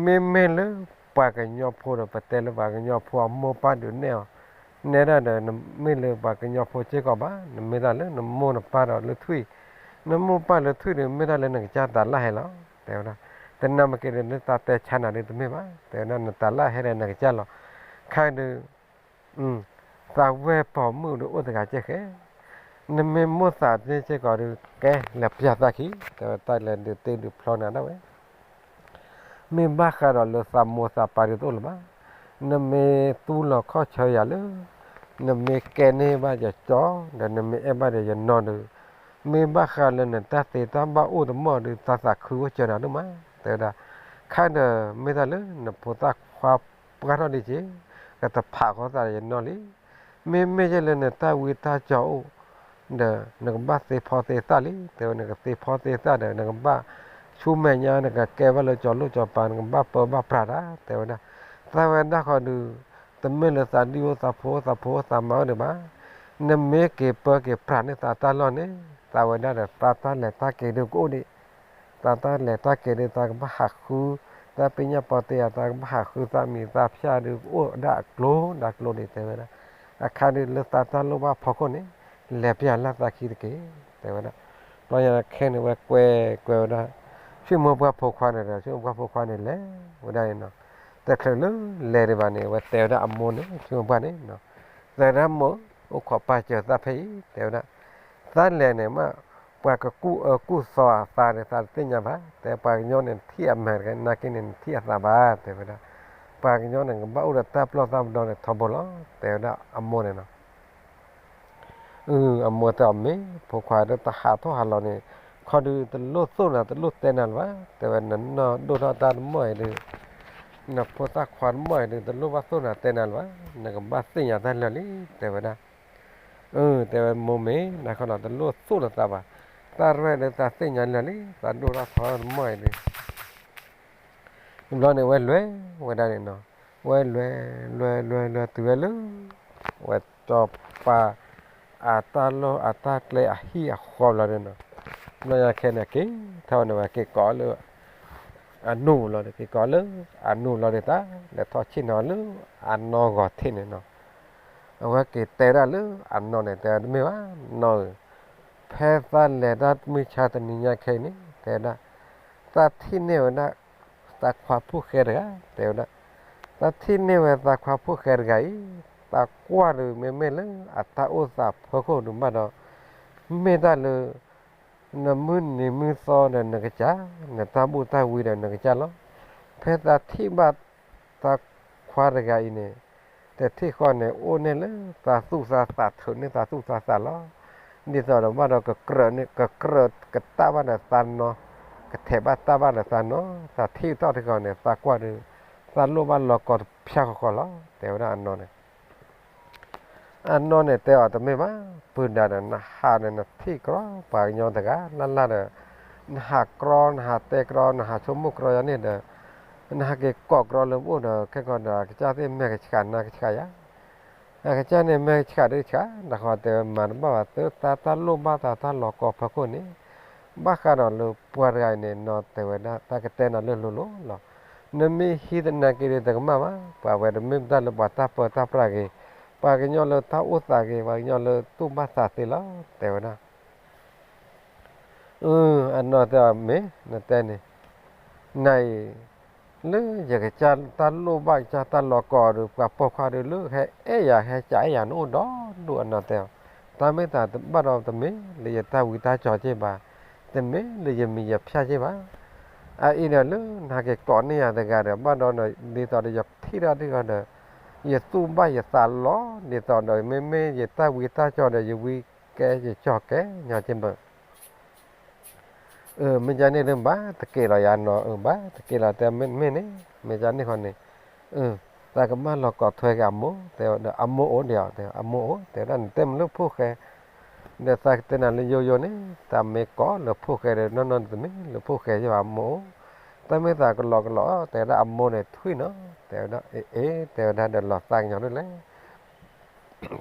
မ့မ့ၢ်လၢပှၤကညီဖိဒီး ပတဲလၢပှၤကညီဖိအမိၢ်ပၢ်ဒုးနဲၣ်အီၤ, နဲဒၣ်ဒီး နမ့ၢ်လၢပှၤကညီဖိစ့ၢ်ကီးဘၣ် နမ့ၢ်တၢ်လၢနမိၢ်နပၢ်ဒီးလၢထွံၣ်, နမိၢ်ပၢ်လၢထွံၣ်ဒီး မ့ၢ်တၢ်လၢနကစၢ်တၤလၢဟဲလီၤ တဲဝဲဒၣ်, တနၢ်မ့ၢ်က့ၤဒီး လၢတၢ်တဲဆါနၤဒီးတမ့ၢ်ဘၣ် တဲဝဲဒၣ် နတၤလၢဟဲဒီးနကစၢ်လီၤ, ခါဒီး သးဝဲၢ်ပိာ်မုၣ်ဒီးအိၣ်တဂၤကဲဃဲ, နမ့ၢ်မိၣ်သးန့ၢ်စ့ၢ်ကီးဒီး ကဲလဲၤပျၢ်သးခံ တဲဝဲတၢ်လဲၤဒုးသ့ဒုးဖျီနၤဒၣ်ဝဲ, မ့ၢ်ဘၣ်ဃးဒီးလၢသးမိၢ်သးပၢ်ဒုးတအိၣ်လၢၤဘၣ်, နမ့ၢ်သူလီၤခီၣ်ဆၢယၤလၢ နမ့ၢ်ကဲန့ၢ်ဘၣ်ယကၠီ ဒီးနမ့ၢ်အဲၣ်ဘၣ်ဒီးယနီၢ်ဒီး မ့ၢ်ဘၣ်ဃးလၢနတၢ်သ့တၢ်ဘၣ်အိၣ်တမီၢ်ဒီး တၢ်သးခုအိၣ်စၢၤနၤဒိၣ်မး တဲဝဲဒၣ်, ခါဒီး မ့ၢ်တၢ်လၢနဖိသၣ်ခွါပှၢ်ထီၣ်ဒံးက့ၤ ကတဖးဃီသးဒီးယနီၢ်လံ, မ့မ့ၢ်ယဲလၢနတၢ်ဝံတၢ်ကၠီအိၣ် ဒီးနကဘၣ်သ့ဖီသ့သၣ်လံ, တဲဝဲ နကသ့ဖီသ့သၣ်ဒီး နကဘၣ်ဆူမဲာ်ညါ နကကဲဘၣ်လၢကၠီလိၣ်ကၠီပၤ နကဘၣ်ပၢဘၣ်ပြးတၢ် တဲဝဲဒၣ်, သးဝဲဒၣ်ဃီဒီး တမ့ၢ်လၢသးဒံၣ်အိၣ်သးဖိသးဖိသးမါအိၣ်ဒံးဘၣ်, နမ့ၢ်က့ၤပၢက့ၤပြးန့ၢ်သးတၢ်လီၢ်န့ၣ် သးဝဲဒၣ်ဒီး သးတၢ်လဲၤတၢ်က့ၤဒုးကအိၣ်ဒံး, သးတၢ်လဲၤတၢ်က့ၤဒုး သးကဘၣ်ဟးဃု, တၢ်ပညၣ်ပီတ့ယၤ သးကဘၣ်ဟးဃု သးမံၤသးဖၠၣ်ဒုး ကအိၣ်ဒၣ်အကျိၤဒၣ်ကျိၤဒံး တဲဝဲဒၣ်. အခါဒုးလၢသးတၢ်လိၣ်ဘၣ်ဖီခိၣ်န့ၣ် လဲၤပျၢ်လၢ်သးခံတက့ၢ် တဲဝဲဒၣ်. ဘျီညါခဲန့ၣ် ဝဲကွဲကွဲဝဲဒၣ် ဆိကမိၣ်ပှၢ်ဖိခွါန့ၣ်ဒီး ဆိကမိၣ်ပှၢ်ဖိခွါန့ၣ် လဲၤဝဲဒၣ်န့ၣ်နီၤ. တချုးလၢလဲၤဒံးဘၣ်န့ၣ် အဝဲတဲဝဲဒၣ်အမိၢ်န့ၣ် ဆိကမိၣ်ပှၢ်န့ၣ်နီၤ, တဲဝဲဒၣ်မိၢ်, အိၣ်ခိးပၢ်စၢၤသးဖဲအံၤ တဲဝဲဒၣ်. သးလဲၤန့ၣ်မး ပှၤကကူၣ်အၢကူၣ်သီအသးန့ၣ် သးတသ့ၣ်ညါဘၣ်, တဲပှၤကညီန့ၣ် နထံၣ်အမဲာ်တဂၤ နာ်က့န့ၣ် နထံၣ်အသးဘၣ် တဲဝဲဒၣ်. ပှၤကညီန့ၣ် ကဘၣ်အိၣ်ဒီးတၢ်ပျီၢ်တၢ်ပဒီန့ၣ် ထီဘိလီၤ တဲဝဲဒၣ်အမိၢ်န့ၣ်နီၤ. အမိၢ်တဲအီၤမ့ၢ် ဖိခွါဒီး တဟးထီၣ်ဟးလီၤန့ၣ် ခီဒုးတလိၣ်သိၣ်နၤ တလိၣ်တဲနၤလၢၤဘၣ်, တဲဝဲ နနီၢ်ဒိၣ်ထီၣ်တၢ်တမီၢ်အံၤဒုး နဖိသၣ်ခွါတမီၢ်အံၤဒုး တလိၣ်ဘၣ်သိၣ်နၤတဲနၤလၢၤဘၣ်, နကဘၣ်သ့ၣ်ညါတၢ်လၢာ်လံ တဲဝဲဒၣ်. အၢ တဲဝဲမိၢ်မ့ၢ်နၤခီလီၤ တလိၣ်သိၣ်လၢၤသးဘၣ်, တၢ်ရဲၣ်လၢသးသ့ၣ်ညါလၢာ်လံ သးဒိၣ်ထီၣ်ထီတမီၢ်အံၤဒုး ဘျီန့ၣ်ဝဲလဲၤဝဲဒၣ်န့ၣ်နီၤ, ဝဲလဲၤ လဲၤ လဲၤ လဲၤတုၤဝဲလၢ ဝဲစီၤပၤ အတၢ်လီၢ်အတၢ်ကျဲအဟံၣ်အဃီဘျီဒုးနီၤ, ဘျီညါခဲန့ၣ် က့ၤထီၣ်ဝဲန့ၣ် ဝဲက့ၤကိးလၢ အနိၣ်လီၤဒီး က့ၤကိးလၢ အနိၣ်လီၤဒီး တၢ်လဲၤထီၣ်ဆ့ၣ်နီၤလၢ အနီၢ်ဂီၤထံးန့ၣ်နီၤ, အဝဲက့ၤတဲဒၣ်လၢအနီၢ်န့ၣ် တဲတမ့ၢ်ဘၣ် နီၢ်ဧၢ, ဖဲသးလဲၤတၢ်မုၢ်ဆါတနံၤညါခဲအံၤန့ၣ် တဲဝဲဒၣ် သးထံၣ်န့ၢ်ဝဲဒၣ် သးခွါဖိၣ်ဃဲတဂၤ တဲဝဲဒၣ်, သးထံၣ်န့ၢ်ဝဲသးခွါဖိၣ်ဃဲတဂၤအံၤ, သးကွၢ်ဒုးမ့မ့ၢ်လၢအတၢ်အိၣ်သးဖီခိၣ်ဒုးဘၣ်ဒီး မ့ၢ်တၢ်လၢ နမုၢ်နံၤမုၢ်သီဒီးနကစၢ်, နတၢ်ဘူၣ်တၢ်ဝံဒီးနကစၢ်လီၤ. ဖဲသးထံၣ်ဘၣ်သးခွါတဂၤအံၤန့ၣ် တထံၣ်ဃီန့ၣ် အိၣ်န့ၢ်လၢသးသူၣ်သးသး ထုးန့ၢ်သးသူၣ်သးသးလီၤ. ဒ်သိးဒီးဘၣ်ဒီး ကကြၢးကတၢၢ်ဘၣ်ဒီးသးနီၤ, ကထဲးဘၣ်တၢ်ဘၣ်ဒီးသးနီၤ, သးထံၣ်ထီၣ်တဂီၤန့ၣ် သးကွၢ်ဒုး သးလိၣ်ဘၣ်လီၤကီတဖၠၣ်ဃီဃီလီၤ တဲဝဲဒၣ်အနီၢ်န့ၣ် အနီၢ်န့ၣ်တဲအီၤတမ့ၢ်ဘၣ်, ပုၢ်ဒၣ်ဒီး နဟးဒီးနထံၣ်ကြီပှၤကညီတဂၤလၢ်လၢ်ဒီး, နဟးကြီ နဟးတဲကြီ နဟးဆိကမိၣ်ကြီယၤန့ၣ်ဒီး, နဟးက့ၤကိးကြီလၢပအိၣ်ဒီး ခဲကီးဒီး အကစၢ်သ့ၣ်မဲာ်ကဆှးနါကဆှးယၤ, အကစၢ်န့ၣ်မဲာ်ကဆှးဒုးဆှး နဃီတဲဝဲမၤတဘၣ်ဘၣ် သးတၢ်လိၣ်ဘၣ်သးတၢ်လီၤကီဖီခိၣ်န့ၣ်, ဘၣ်ဃးဒီးလၢပှၤတဂၤအံၤန့ၣ် နီၢ်တဲဝဲဒၣ် တၢ်ကတဲနၤလၢလိၤလိၤလီၤ. နမ့ၢ်ဟံးသနာ်က့ဒီးတကမၣ်ဘၣ်, ပှၤဝဲတမ့ၢ်တၢ်လၢပှၤတၢ်ပၢတၢ်ပြးဂ့ၤ, ပှၤကညီလၢတၢ်အိၣ်သးဂ့ၤ, ပှၤကညီလၢတူၢ်ဘၣ်သးသ့လီၤ တဲဝဲဒၣ်. အၢ အနီၢ်တဲအီၤမ့ၢ် နတဲန့ၣ်, နအံၤ လၢယကစၢ်တၢ်လိၣ်ဘၣ်ကစၢ်တၢ်လီၤကီဒီး ပှၤပိာ်ခွါဒီးလၢဟဲအဲၣ်ယၤ ဟဲကအဲၣ်ယၤ နအိၣ်ဒီဒူၣ်အနီၢ်တဲအီၤ, တၢ်မ့ၢ်သးဘၣ်ဒီးတမ့ၢ်လၢယတၢ်ဝံတၢ်ကၠီၤက့ၢ်ဘၣ်, တမ့ၢ်လၢယမံၤယဖၠၣ်က့ၢ်ဘၣ်, အအံၤဒီးလၢနဟးက့ၤကိးန့ၢ်ယၤတဂၤဒီး ဘၣ်ဒီး ဒ်သိးဒီးယထံၣ်တၢ်ဒ်ဂီၤဒီး ယသူၣ်ဘၣ်ယသးလီၤ, ဒ်သိးဒီး မ့မ့ၢ်ယတၢ်ဝံတၢ်ကၠီၤဒီး ယဝံကဲယကၠီၤကဲ ညီက့ၢ်ဘၣ် မ့ၢ်ကန့ၣ်လၢဘၣ်တက့ၢ်လီၤယၤနီၤ, ဘၣ်တက့ၢ်လီၤတဲမ့ၢ်န့ၣ်, မ့ၢ်ကန့ၣ်ဃီန့ၣ်, သးကမၢလီၤကိးထွဲက့ၤအမိၢ်, တဲဝဲဒီးအမိၢ်အိၣ်ဒံးအီၤ, တဲအမိၢ်အိၣ်, တဲဝဲဒၣ်နတဲမ့ၢ်လၢဖိၣ်ဃဲ, ဒီးသးကတဲနၤလၢယိယိန့ၣ်, သးမ့ၢ်ကိးလၢဖိၣ်ဃဲဒီး နီၢ်နီၢ်တမ့ၢ်လၢဖိၣ်ဃဲယဘၣ်အမိၢ်အိၣ်, တၢ်မ့ၢ်သးကလီကလီ, တဲဝဲဒၣ်အမိၢ်န့ၣ်ထွံၣ်နီၤ, တဲဝဲဒၣ်အ့ အ့ တဲဝဲဒၣ်ဒီးလီၤသးကညီၤဒ်လဲၣ်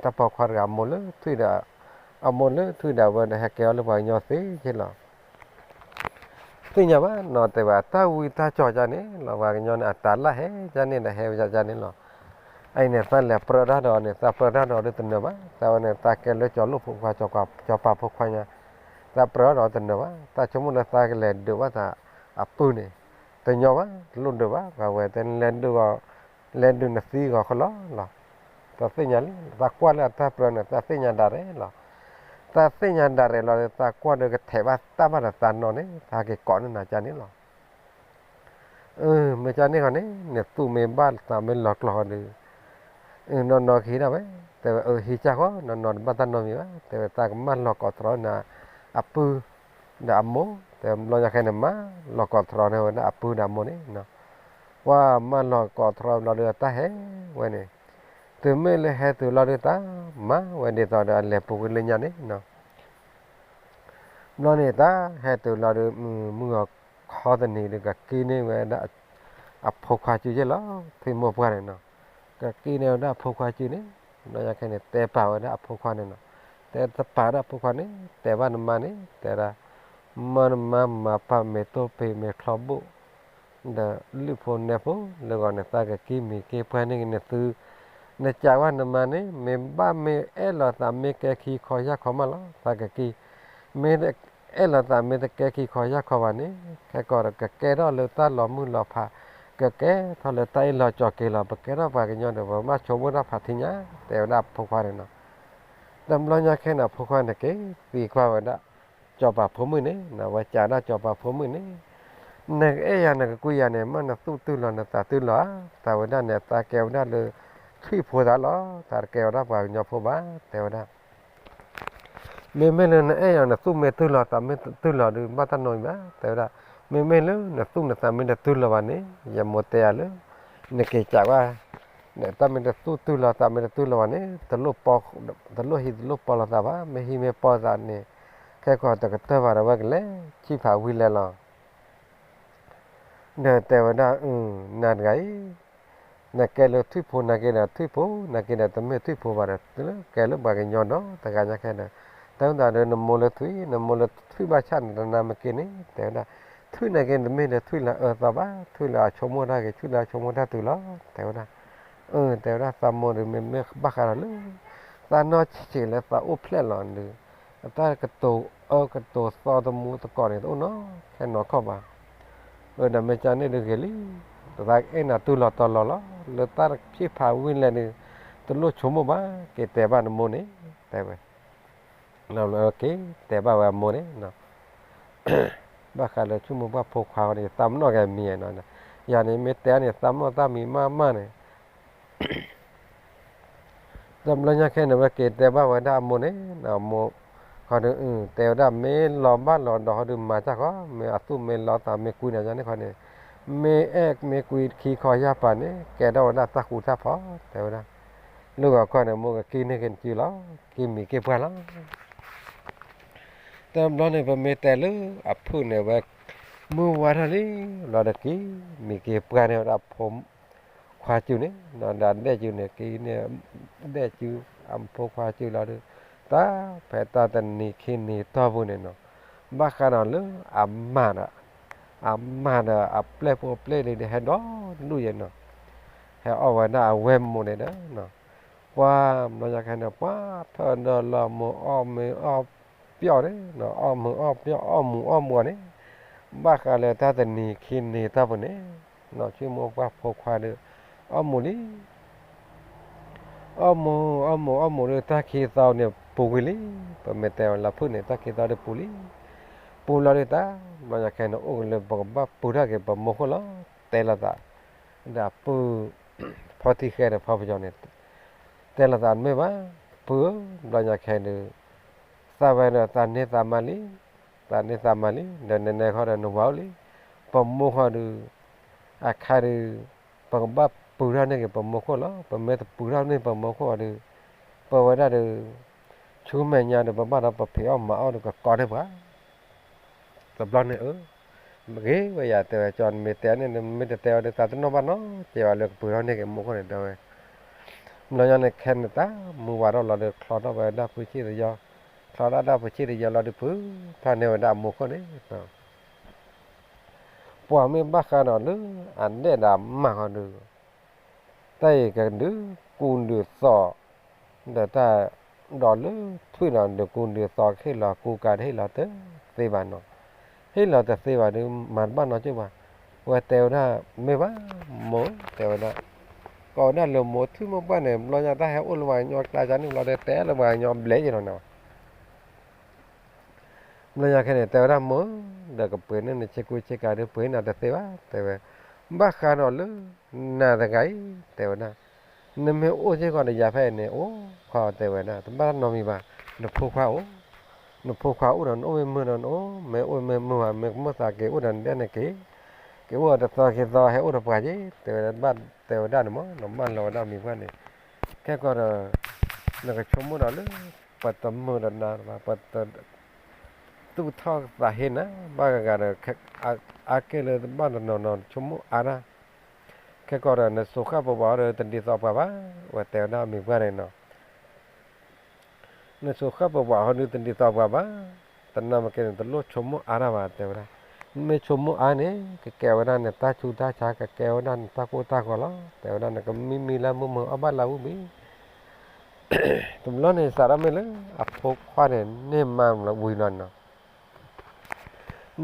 တၢ်ပိာ်ခွါတဂၤအမိၢ်လၢထွံၣ်ဒီး, အမိၢ်လၢထွံၣ်ဒီးအဝဲဒီးဟဲကဲအီၤလၢပှၤကညီသ့က့ၢ်လီၤ. သ့ၣ်ညါဘၣ်နီၢ်တဲဝဲ တၢ်ဝံတၢ်ကၠီၤကန့ၣ်လီၤ, ပှၤကညီန့ၣ် အတၢ်လၢဟဲကန့ၣ်ဒီးဟဲဝဲကန့ၣ်လီၤ. အအံၤန့ၣ် သးလဲၤပြၢတၢ်ဒီးအီၤန့ၣ် သးပြၢတၢ်ဒီးအီၤဒ်တနၢၤဘၣ်, သးဝဲန့ၣ် သးကဲလၢကၠီၤလိၣ်ဖိခွါ ကၠီၤပၤဖိခွါညါ, သးပြၢတၢ်ဒီးအီၤတနၢၤဘၣ်, သးဆိကမိၣ်လၢသးကလဲၤဒုးဘၣ်သးအပုၢ်န့ၣ်, တညီဘၣ် တလိၣ်ဒုးဘၣ်, ပှၤဝဲတဲ လဲၤဒုးဂီၤ လဲၤဒုးနသံဂီၤဃီလီၤလီၤ. သးသ့ၣ်ညါလံ, သးကွၢ်လၢအတၢ်ပြၢန့ၣ် သးသ့ၣ်ညါဒၣ်ရဲၣ်လီၤ. သးသ့ၣ်ညါဒၣ်ရဲၣ်လီၤဒီး သးကွၢ်ဒီးကထဲးဘၣ်တၢ်ဘၣ်ဒီးသးနီၢ်န့ၣ် သးဟဲက့ၤကိးန့ၢ်နၤကန့ၣ်လီၤ. အၢ မ့ၢ်ကန့ၣ်ဃီန့ၣ် နသူၣ်မ့ၢ်ဘၣ်သးမ့ၢ်လီၤကျီၤဃီဒီး နီၢ်နီၢ်ကဟံးဒၣ်ဝဲ, တဲဝဲအၢ ဟံးကၢ်ဃီ နီၢ်နီၢ်တဘၣ်တၢ်နီတမံၤဘၣ်, တဲဝဲသးကမၢလီၤကိးတရီနၤ အပုၢ်ဒီးအမိၢ်, တဲဘျီညါခဲန့ၣ် မၢလီၤကိးတရီန့ၢ်ဝဲဒၣ်အပုၢ်ဒီးအမိၢ်န့ၣ် ပှၤမၢလီၤကိးတရီဘျီဒီးတၢ်ဟဲဝဲန့ၣ်, တုၤမ့ၢ်လၢဟဲတုၤလီၤဒီးတၢ်မၤဝဲဒ်သိးဒီးအလဲၤပူၤကွံာ်လၢညါန့ၣ် ဘျီန့ၣ် တၢ်ဟဲတုၤလီၤဒီး မုၢ်ဂီၤခီတနံၤဒီး ကက့ၤန့ၢ်ဝဲဒၣ် အဖိခွါစုက့ၢ်လီၤ, ဖံမိၢ်ပှၢ်န့ၣ်နီၤ, ကက့ၤန့ၢ်ဝဲဒၣ်အဖိခွါစုန့ၣ်, ဘျီညါခဲန့ၣ် တဲပာ်ဝဲဒၣ်အဖိခွါန့ၣ်နီၤ, တဲတပာ်ဒၣ်ဖိခွါန့ၣ် တဲဘၣ်နမါန့ၣ် တဲဒၣ်, မ့ၢ်နမါမၤပာ်မ့ၢ်တိၢ်ပ့ၤမ့ၢ်ချီဘိၣ် ဒီးလုၢ်ဖိနဲဖိလၢဂီၢ်န့ၣ် သးကက့ၤမံၤက့ၤပှၢ်န့ၢ်က့ၤနသု, နစံးဝဲနမါန့ၣ် မ့ၢ်ဘၣ်မ့ၢ်အဲၣ်လီၤသးမ့ၢ်ကဲခံခီယၢ်ခီမးလီၤ သးကက့ၤ, မ့ၢ် အဲၣ်လီၤသးမ့ၢ်တကဲခံခီယၢ်ခီဘၣ်န့ၣ် ခဲကီးဒီး ကကဲထီၣ်လၢတၢ်လီၤမုၢ်လီၤဖး, ကကဲထီၣ်လၢတၢ်အ့ၣ်လိာ်ကၠီၤက့ၤလီၤ, ပကဲထီၣ်ပှၤကညီဒီး ပဘၣ်ဆိကမိၣ်တၢ်ဖးထံညါ, တဲဝဲဒၣ်အဖိခွါန့ၣ်နီၤ. တဘျီညါခဲန့ၣ် အဖိခွါန့ၣ်က့ၤသံကွၢ်ဝဲဒၣ် စီၤပၤဖိမုၣ်န့ၣ်နီၤ, ဝဲစံးဒၣ်စီၤပၤဖိမုၣ်န့ၣ်, နကအဲၣ်ယၤနကကွံယၤန့ၣ် မ့ၢ်နသူၣ်တုၤလီၤနသးတုၤလီၤဧါ, သးဝဲဒၣ်န့ၣ် သးကဲဝဲဒၣ်လၢ ထွံၣ်ဖိသးလီၤ, သးတကဲဝဲဒၣ်ပှၤကညီဖိဘၣ်, တဲဝဲဒၣ် မ့မ့ၢ်လၢနအဲၣ်ယၤနသူၣ်မ့ၢ်တုၤလီၤသးမ့ၢ်တုၤလီၤဒီး ဘၣ်တၢ်နီတမံၤဘၣ်, တဲဝဲဒၣ်, မ့မ့ၢ်လၢနသူၣ်နသးမ့ၢ်တတုၤလီၤဘၣ်န့ၣ် ယမိၢ်တဲယၤလၢ နက့ၤစံးကွၢ်, တၢ်မ့ၢ်တသူၣ်တုၤလီၤသးမ့ၢ်တတုၤလီၤဘၣ်န့ၣ် တလိၣ်ဟံးတလိၣ်ပီလိာ်သးဘၣ်, မ့ၢ်ဟံးမ့ၢ်ပီလိာ်သးန့ၣ် ခဲကီးတကတၢၢ်ဘၣ်ဒီး အဝဲကလဲၤဆံၣ်ဖးဝံၤလဲၤလီၤ ဒီးတဲဝဲဒၣ်, နၤတဂၤအံၤ, နကဲလၢထွံၣ်ဖိနာ်က့ဒီးထွံၣ်ဖိ, နာ်က့ဒီးတမ့ၢ်ထွံၣ်ဖိဘၣ်ဒီး ကဲလၢပှၤကညီဒီးတဂၤညါခဲဒီး, တၢ်မ့ၢ်သးဒီးနမိၢ်လၢထွံၣ်, နမိၢ်လၢထွံၣ်ဘၣ်ဆၣ်န့ၣ် တနာ်မ့ၢ်က့ၤန့ၣ် တဲဝဲဒၣ်, ထွံၣ်နာ်က့န့ၣ် တမ့ၢ်လၢထွံၣ်လၢအအၢသီဘၣ်, ထွံၣ်လၢအဆိကမိၣ်တၢ်က့ၤ, ထွံၣ်လၢအဆိကမိၣ်တၢ်တုၤလီၤ, တဲဝဲဒၣ်, အၢ တဲဝဲဒၣ်, သးမိၢ်ဒီးမ့မ့ၢ်ဘၣ်ဃးဒီးလၢ သးနီၢ်ဆံးဆံးလၢသးအိၣ်ဖျဲၣ်လီၤဒီး အတၢ်ကတိၤအၢကတိၤသီသမူသကိးန့ၣ် တအိၣ်နီတခါနီတခီဘၣ်. အၢ ဒီးမ့ၢ်ကန့ၣ်ဒုးဂ့ၤလံ, တသးကအဲၣ်နၤတုၤလီၤတီၤလီၤလီၤ, လၢတၢ်တဖံးဖးဝံၤလဲၣ်န့ၣ် တလိၣ်ဆိကမိၣ်ဘၣ်, က့ၤတဲဘၣ်နမိၢ်န့ၣ် တဲဝဲ, က့ၤတဲဘၣ်ဝဲအမိၢ်န့ၣ် ဘၣ်ဃးလၢဆိကမိၣ်ပှၢ်ဖိခွါဝဲန့ၣ် သးမနီၣ်က့ၤမံၤနီၤ, ယၤန့ၣ်မ့ၢ်တဲန့ၣ် သးမနီၣ်တၢ်မံၤမးမးန့ၣ် တဘျီညါခဲန့ၣ် ဝဲက့ၤတဲဘၣ်ဝဲဒၣ်အမိၢ်န့ၣ်, အမိၢ်ခီဒုး တဲဝဲဒၣ် မ့ၢ်လီၤဘၣ်လီၤဒီးဟီဒုးမၤတၢ်ဃီ, မ့ၢ်အသူၣ်မ့ၢ်လီၤသးမ့ၢ်ကွံန့ၣ်န့ၣ်ခီန့ၣ်, မ့ၢ်အဲၣ်မ့ၢ်ကွံခံခီယၢ်ပၤန့ၣ် ကဲထီၣ်ဝဲဒၣ်တၢ်ဃူတၢ်ဖိး တဲဝဲဒၣ်, လၢဂီၤခီန့ၣ် မိၢ်ကက့ၤန့ၢ်က့ၤနစုလီၤ, က့ၤမံၤက့ၤပှၢ်လီၤ တဘျီန့ၣ် ပမ့ၢ်တဲလၢအဖုၣ်န့ၣ်ဝဲ မုၢ်ဝါထီၣ်လံ လီၤဒီးက့ၤမံၤက့ၤပှၢ်န့ၣ်ဝဲဒၣ်အဖိခွါစုန့ၣ်, ဒီးဒဲၣ်စုန့ၣ် က့ၤန့ၢ်ဒဲၣ်စု အဖိခွါစုလီၤဒီး တၢ်ဖဲတၢ်တနံၤခံနံၤတီၢ်ပူၤန့ၣ်နီၤ, ဘၣ်ဃးဒီးလၢအမါဒီး အမါဒီးအပျဲၢ်ဖိပျဲၢ်လံၤဒီး ဟဲဒီဒူၣ်ယဲနီၤ, ဟဲအီၣ်ဝဲဒၣ်အဝဲၢ်မိၢ်န့ၣ်ဒီး ပှၤဘျီညါခဲန့ၣ် ပှၤထၢၣ်ဒီးလီၤမိၢ်အီၣ်မ့ၤအီၣ်ပျီၣ်န့ၣ်, အီၣ်မ့ၤအီၣ်ပျီၣ် အီၣ်မူၤအီၣ်မူၤန့ၣ်, ဘၣ်ဃးလၢတၢ်တနံၤခံနံၤတီၢ်ပူၤန့ၣ်, နီၢ်ဆိကမိၣ်ပှၢ်ဖိခွါဒီး အီၣ်မူၤလံ အီၣ်မူၤ အီၣ်မူၤ အီၣ်မူၤဒီး တၢ်ခံသီန့ၣ် ပူၤကွံာ်လံ, ပမ့ၢ်တဲအီၤလၢဖုၣ်န့ၣ် တၢ်ခံသီဒီးပူၤလံ, ပူၤလီၤဒီးတၢ် ဘျီညါခဲန့ၣ် အိၣ်ကလၢပကဘၣ်ပူၤထီၣ်က့ၤပမိၢ်ခိၣ်လီၤ, တဲလိာ်သး, ဒီးအပုၢ် ဖီထံဃဲဒီးဖီပယီၤန့ၣ် တဲလိာ်သးမ့ၢ်ဘၣ်, ပုၢ်ဧၢ, ဘျီညါခဲဒီး သးဝဲဒီးသးန့ၢ်သးမါလံ, သးန့ၢ်သးမါလံ, ဒီးနဲနဲခီဒီးနဝၤအိၣ်လံ, ပမိၢ်ဃီဒီး အခါဒီး ပကဘၣ်ပူၤထီၣ်န့ၢ်က့ၤပမိၢ်ခိၣ်လီၤ, ပမ့ၢ်တပူၤထီၣ်န့ၢ်ပမိၢ်ခိၣ်ဒီး ပဝဲဒၣ်ဒီး ဆူမဲာ်ညါဒီး ပဘၣ်ဒီးပဖံးအီၣ်မၤအီၣ်ဒီးကကီဒၣ်ပှၤ တဘျီန့ၣ်ဧၢ, ဂ့ၤဝဲယၤတဲဝဲ ကၠီနမ့ၢ်တဲန့ၣ် နမ့ၢ်တတဲဝဲဒီး သးတနီၣ်ဘၣ်နီတစဲးဘၣ်လၢကပူၤထီၣ်န့ၢ်က့ၤမိၢ်ခိၣ်န့ၣ် တဲဝဲ, ဘျီညါန့ၣ်ခဲန့ၣ် တၢ်မုၢ်ဝါထီၣ်လီၤဒီး ချီထီၣ်ဝဲဒၣ်ဖုဆံၣ်တယီ, ချီထီၣ်ဒၣ်ဖုဆံၣ်တယီလီၤဒီး ဖုထီၣ်န့ၢ်ဝဲဒၣ်အမိၢ်ခိၣ်န့ၣ် ပှၤမ့ၢ်ဘၣ်ဃးဒီးလၢအဒဲၣ်ဒီးအမါဃီဒီး တၢ်အံၤကဒုးကူဒုးသိး ဒီးတၢ် ဒီးလၢထွံၣ်ဒီးဒုးကူဒုးသိး ဟ့ၣ်လီၤကူကၤ ဟ့ၣ်လီၤတသ့ဘၣ်နီၤ, ဟ့ၣ်လီၤတသ့ဘၣ်ဒီး မၤတဘၣ်နီတစဲးဘၣ်, ဝဲတဲဝဲဒၣ် မ့ၢ်ဘၣ်မိၢ် တဲဝဲဒၣ်, ကိးဝဲဒၣ်လၢမိၢ် ထွံၣ်မိၢ်ပှၢ်န့ၣ် ဘျီညါတၢ်ဟဲအိၣ်လၢပှၤကညီကျါန့ၣ် ဘျီဒီးတဲလၢပှၤကညီဘျဲၣ်ယဲနီၤ ဘျီညါခဲန့ၣ် တဲဝဲဒၣ်မိၢ်, ဒီးကပှ့ၤန့ၢ်နဆ့ကူဆ့ကၤဒီး ပှ့ၤနၤတသ့ဘၣ် တဲဝဲ, ဘၣ်ဃးဒီးလၢ နၤတဂၤအံၤ တဲဝဲဒၣ်, နမ့ၢ်အိၣ်စ့ၢ်ကီးဒီးယၤဖဲအံၤန့ၣ် အိၣ်ခီတဲဝဲဒၣ် တဘၣ်နီတမံၤဘၣ်, နဖိခွါအိၣ်, နဖိခွါအိၣ်ဒီး နအိၣ်မ့ၢ်မုာ်ဒီးနအိၣ်, မ့ၢ်အိၣ်မ့ၢ်မုာ်ဘၣ် မ့ၢ်ကမိၣ်သးက့ၤအိၣ်ဒီးနဒဲန့ၣ်က့ၤ, က့ၤအိၣ်တသီခံသီ ဟဲအိၣ်ဒီးပှၤက့ၤ တဲဝဲဒၣ် ဘၣ်တဲဝဲဒၣ်န့ၣ်မ့ၢ် နဘၣ်လီၤဝဲဒၣ်မံၤပှၢ်န့ၣ်, ခဲကီးဒီး နကဆိကမိၣ်ဒီးလၢ ပတမုာ်ဒီးနၤဘၣ် ပတ သူၣ်ထီၣ်သးဟ့နၤ ဘၣ်ဂၤဂၤဒီး အါကဲၣ်လၢတဘၣ်တနီၤနီၤ ဆိကမိၣ်အါတၢ်, ခဲကီးဒီး နစိၤဃၣ်ပဝးဒီး တဒ်သိးပှၤဘၣ်, ဝဲတဲဝဲဒၣ်မံၤပှၢ်န့ၣ်နီၤ, နဆိးဃၣ်ပဝးဟီဒုးတဒ်သိးပှၤဘၣ်, တနၢ်မ့ၢ်ကဲန့ၣ် တလိၣ်ဆိကမိၣ်အါတၢ်ဘၣ် တဲဝဲဒၣ်. မ့ၢ်ဆိကမိၣ်အါန့ၣ် ကကဲဝဲဒၣ်နတၢ်ဆူးတၢ်ဆါ ကကဲဝဲဒၣ်နတၢ်ကိၢ်တၢ်ဂီၤလီၤ တဲဝဲဒၣ်. နကမံမံလၢမုၢ်မုၢ်အီၣ်ဘၣ်လၢအူဘံ တဘျီန့ၣ် စးထီၣ်မ့ၢ်လၢအဖိခွါန့ၣ် န့ၢ်မါဝံၤလီၤနီၤ.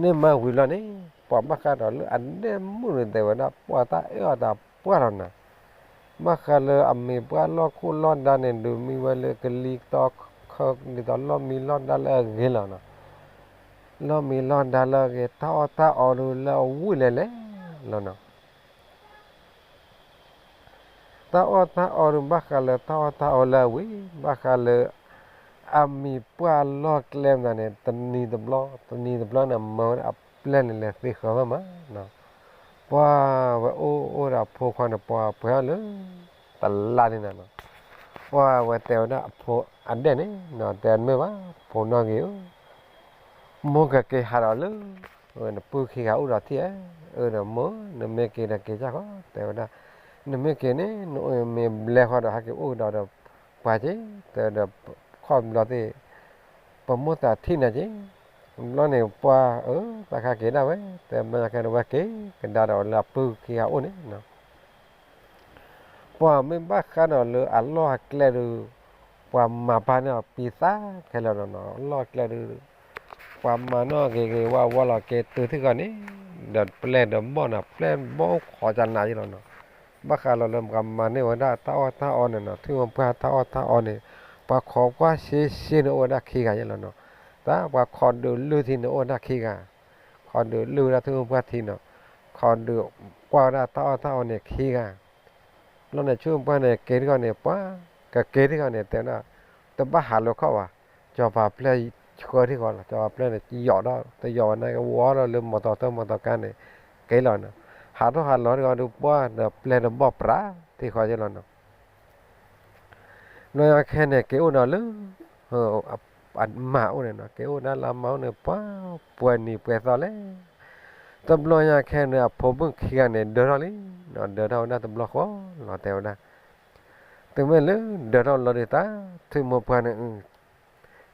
န့ၢ်မါဝံၤလီၤန့ၣ် ပှၤဘၣ်ဃးဒီးလၢအဒဲမုၣ်န့ၣ် တဲဝဲဒၣ် ပှၤတၢ်အၢၣ်အီၤတၢ်ပှၢ်လီၤနီၤ. ဘၣ်ဃးလၢအမံၤပှၢ်လီၢ်ခိၣ်လီၢ်ဒါန့ၣ် ဒုးမံဝဲလၢကလံၤတီခၢ ဒ်သိးလီၢ်မံလီၢ်ဒါလၢအဂ့ၤလီၤနီၤ. လီၢ်မံလီၢ်ဒါလၢအဂ့ၤ တၢ်အီၣ်တၢ်အီဒုးလၢအဝံၣ်လဲၤလဲၤလီၤနီၤ. တၢ်အီၣ်တၢ်အီဒုး ဘၣ်ဃးလၢတၢ်အီၣ်တၢ်အီလၢအဝံၣ် ဘၣ်ဃးလၢ အမံၤပှၢ်လီၢ်ကျဲမနုၤန့ၣ် တနံၤတဘျီ တနံၤတဘျီန့ၣ် မၢဝဲဒၣ်အပျဲၢ်န့ၣ် လဲၤသ့ဃၢၤဝဲမးနီၤ. ပှၤဝဲအိၣ်အိၣ်ဒီးအဖိခွါန့ၣ် ပှၤပှဲၤအီၤလၢ တလါန့ၣ်နီၤ. ပှၤဝဲတဲဝဲဒၣ်အဖိအဒဲၣ်န့ၣ်နီၤ တဲမ့ၢ်ဘၣ် ဖိနီၣ်ဂ့ၤဧၢ မိၢ်ကက့ၤဟးဒီးလၢ နပုၢ်ခံဂၤအိၣ်ဒီးထံၣ်ဧါ. အၢ ဒီးမိၢ် နမ့ၢ်က့ၤဒီးက့ၤကၢ်ဃီ တဲဝဲဒၣ်. နမ့ၢ်က့ၤန့ၣ် နအိၣ်မ့ၢ်ဘျဲဃီဒီး ဟဲက့ၤအိၣ်ကဒီးဒီးပှၤက့ၤ တဲဒီး ခီၣ်ဘျီသ့ၣ် ပမိၢ်သးထံၣ်နၤက့ၤ. ဘျီန့ၣ်ပှၤအၢ သးခါက့ၤဒၣ်ဝဲ တဲမ့ၢ်ခဲန့ၣ် ဝဲက့ၤကဒါဒီးလၢအပုၢ်ခံဂၤအိၣ်န့ၣ်နီၤ. ပှၤမ့ၢ်ဘၣ်ဃးဒီးလၢအလီၢ်အကျဲဒုး ပှၤမၤပာ်န့ၢ်အီၤပံသးခဲလၢာ်လီၤနီၤ. လီၢ်အကျဲဒုး ပှၤမၤနီၣ်ဂ့ၤဂ့ၤဝါဝါလီၤ က့ၤတုၤထံၣ်ဃီန့ၣ် ဒီးပျဲၢ်ဒီးဘီၣ်နီၤ ပျဲၢ်ဘီၣ်အိၣ်ခိးကနးယ့လီၤနီၤ. ဘၣ်ဃးလီၤလၢပှၤမၤန့ၢ်ဝဲဒၣ်တၢ်အီၣ်တၢ်အီန့ၣ်နီၤ ထွံၣ်မိၢ်ပှၢ်တၢ်အီၣ်တၢ်အီန့ၣ် ပှၤခိးကွၢ်ရှဲရှဲန့ၣ်အိၣ်ဝဲဒၣ်ခံဂၤယ့လီၤနီၤ. တၢ်ပှၤခိးဒုးလုၢ်ထံန့ၣ်အိၣ်ဝဲဒၣ်ခံဂၤ ခိးဒုးလုၢ်ဝဲဒၣ်ထွံၣ်မိၢ်ပှၢ်ထံနီၤ ခိးဒုးကွၢ်ဝဲဒၣ်တၢ်အီၣ်တၢ်အီန့ၣ်ခံဂၤ. ဘျီန့ၣ် ထွံၣ်မိၢ်ပှၢ်န့ၣ် က့ၤထံၣ်ဃီန့ၣ် ပှၤကက့ၤထံၣ်ဃီန့ၣ် တဲဝဲဒၣ် တဘၣ်ဟးလိာ်ခီၣ်ဘၣ်. စီၤပၤပျဲၢ်ဆှၢထံၣ်ဃီလီၤ စီၤပၤပျဲၢ်န့ၣ် ယိးဒီး တယိးဝဲန့ၣ် ကဝီၤဒီးလၢမီတီၤတၢ်မီတီၤကါန့ၣ် က့ၤလီၤနီၤ. ဟးထီၣ်ဟးလီၤထံၣ်ဃီဒုး ပှၤဒီးပျဲၢ်ဒီးဘီၣ်ပြးထံၣ်ဃီယ့လီၤနီၤ. ဘျီညါခဲန့ၣ် က့ၤအိၣ်ဒီးလၢ အမါအိၣ်န့ၣ်နီၤ က့ၤအိၣ်ဒၣ်လၢအမါအိၣ်န့ၣ် ပှၤပှဲၤနံၤပှဲၤသီလဲၣ်. တဘျီညါခဲန့ၣ် အဖိမုၣ်ခံဂၤန့ၣ် ဒၢထီၣ်လံနီၤ ဒၢထီၣ်ဝဲဒၣ်တဘျီဃီလီၤ တဲဝဲဒၣ်. တုၤမ့ၢ်လၢဒၢထီၣ်လီၤဒုး တၢ်ထွံၣ်မိၢ်ပှၢ်န့ၣ်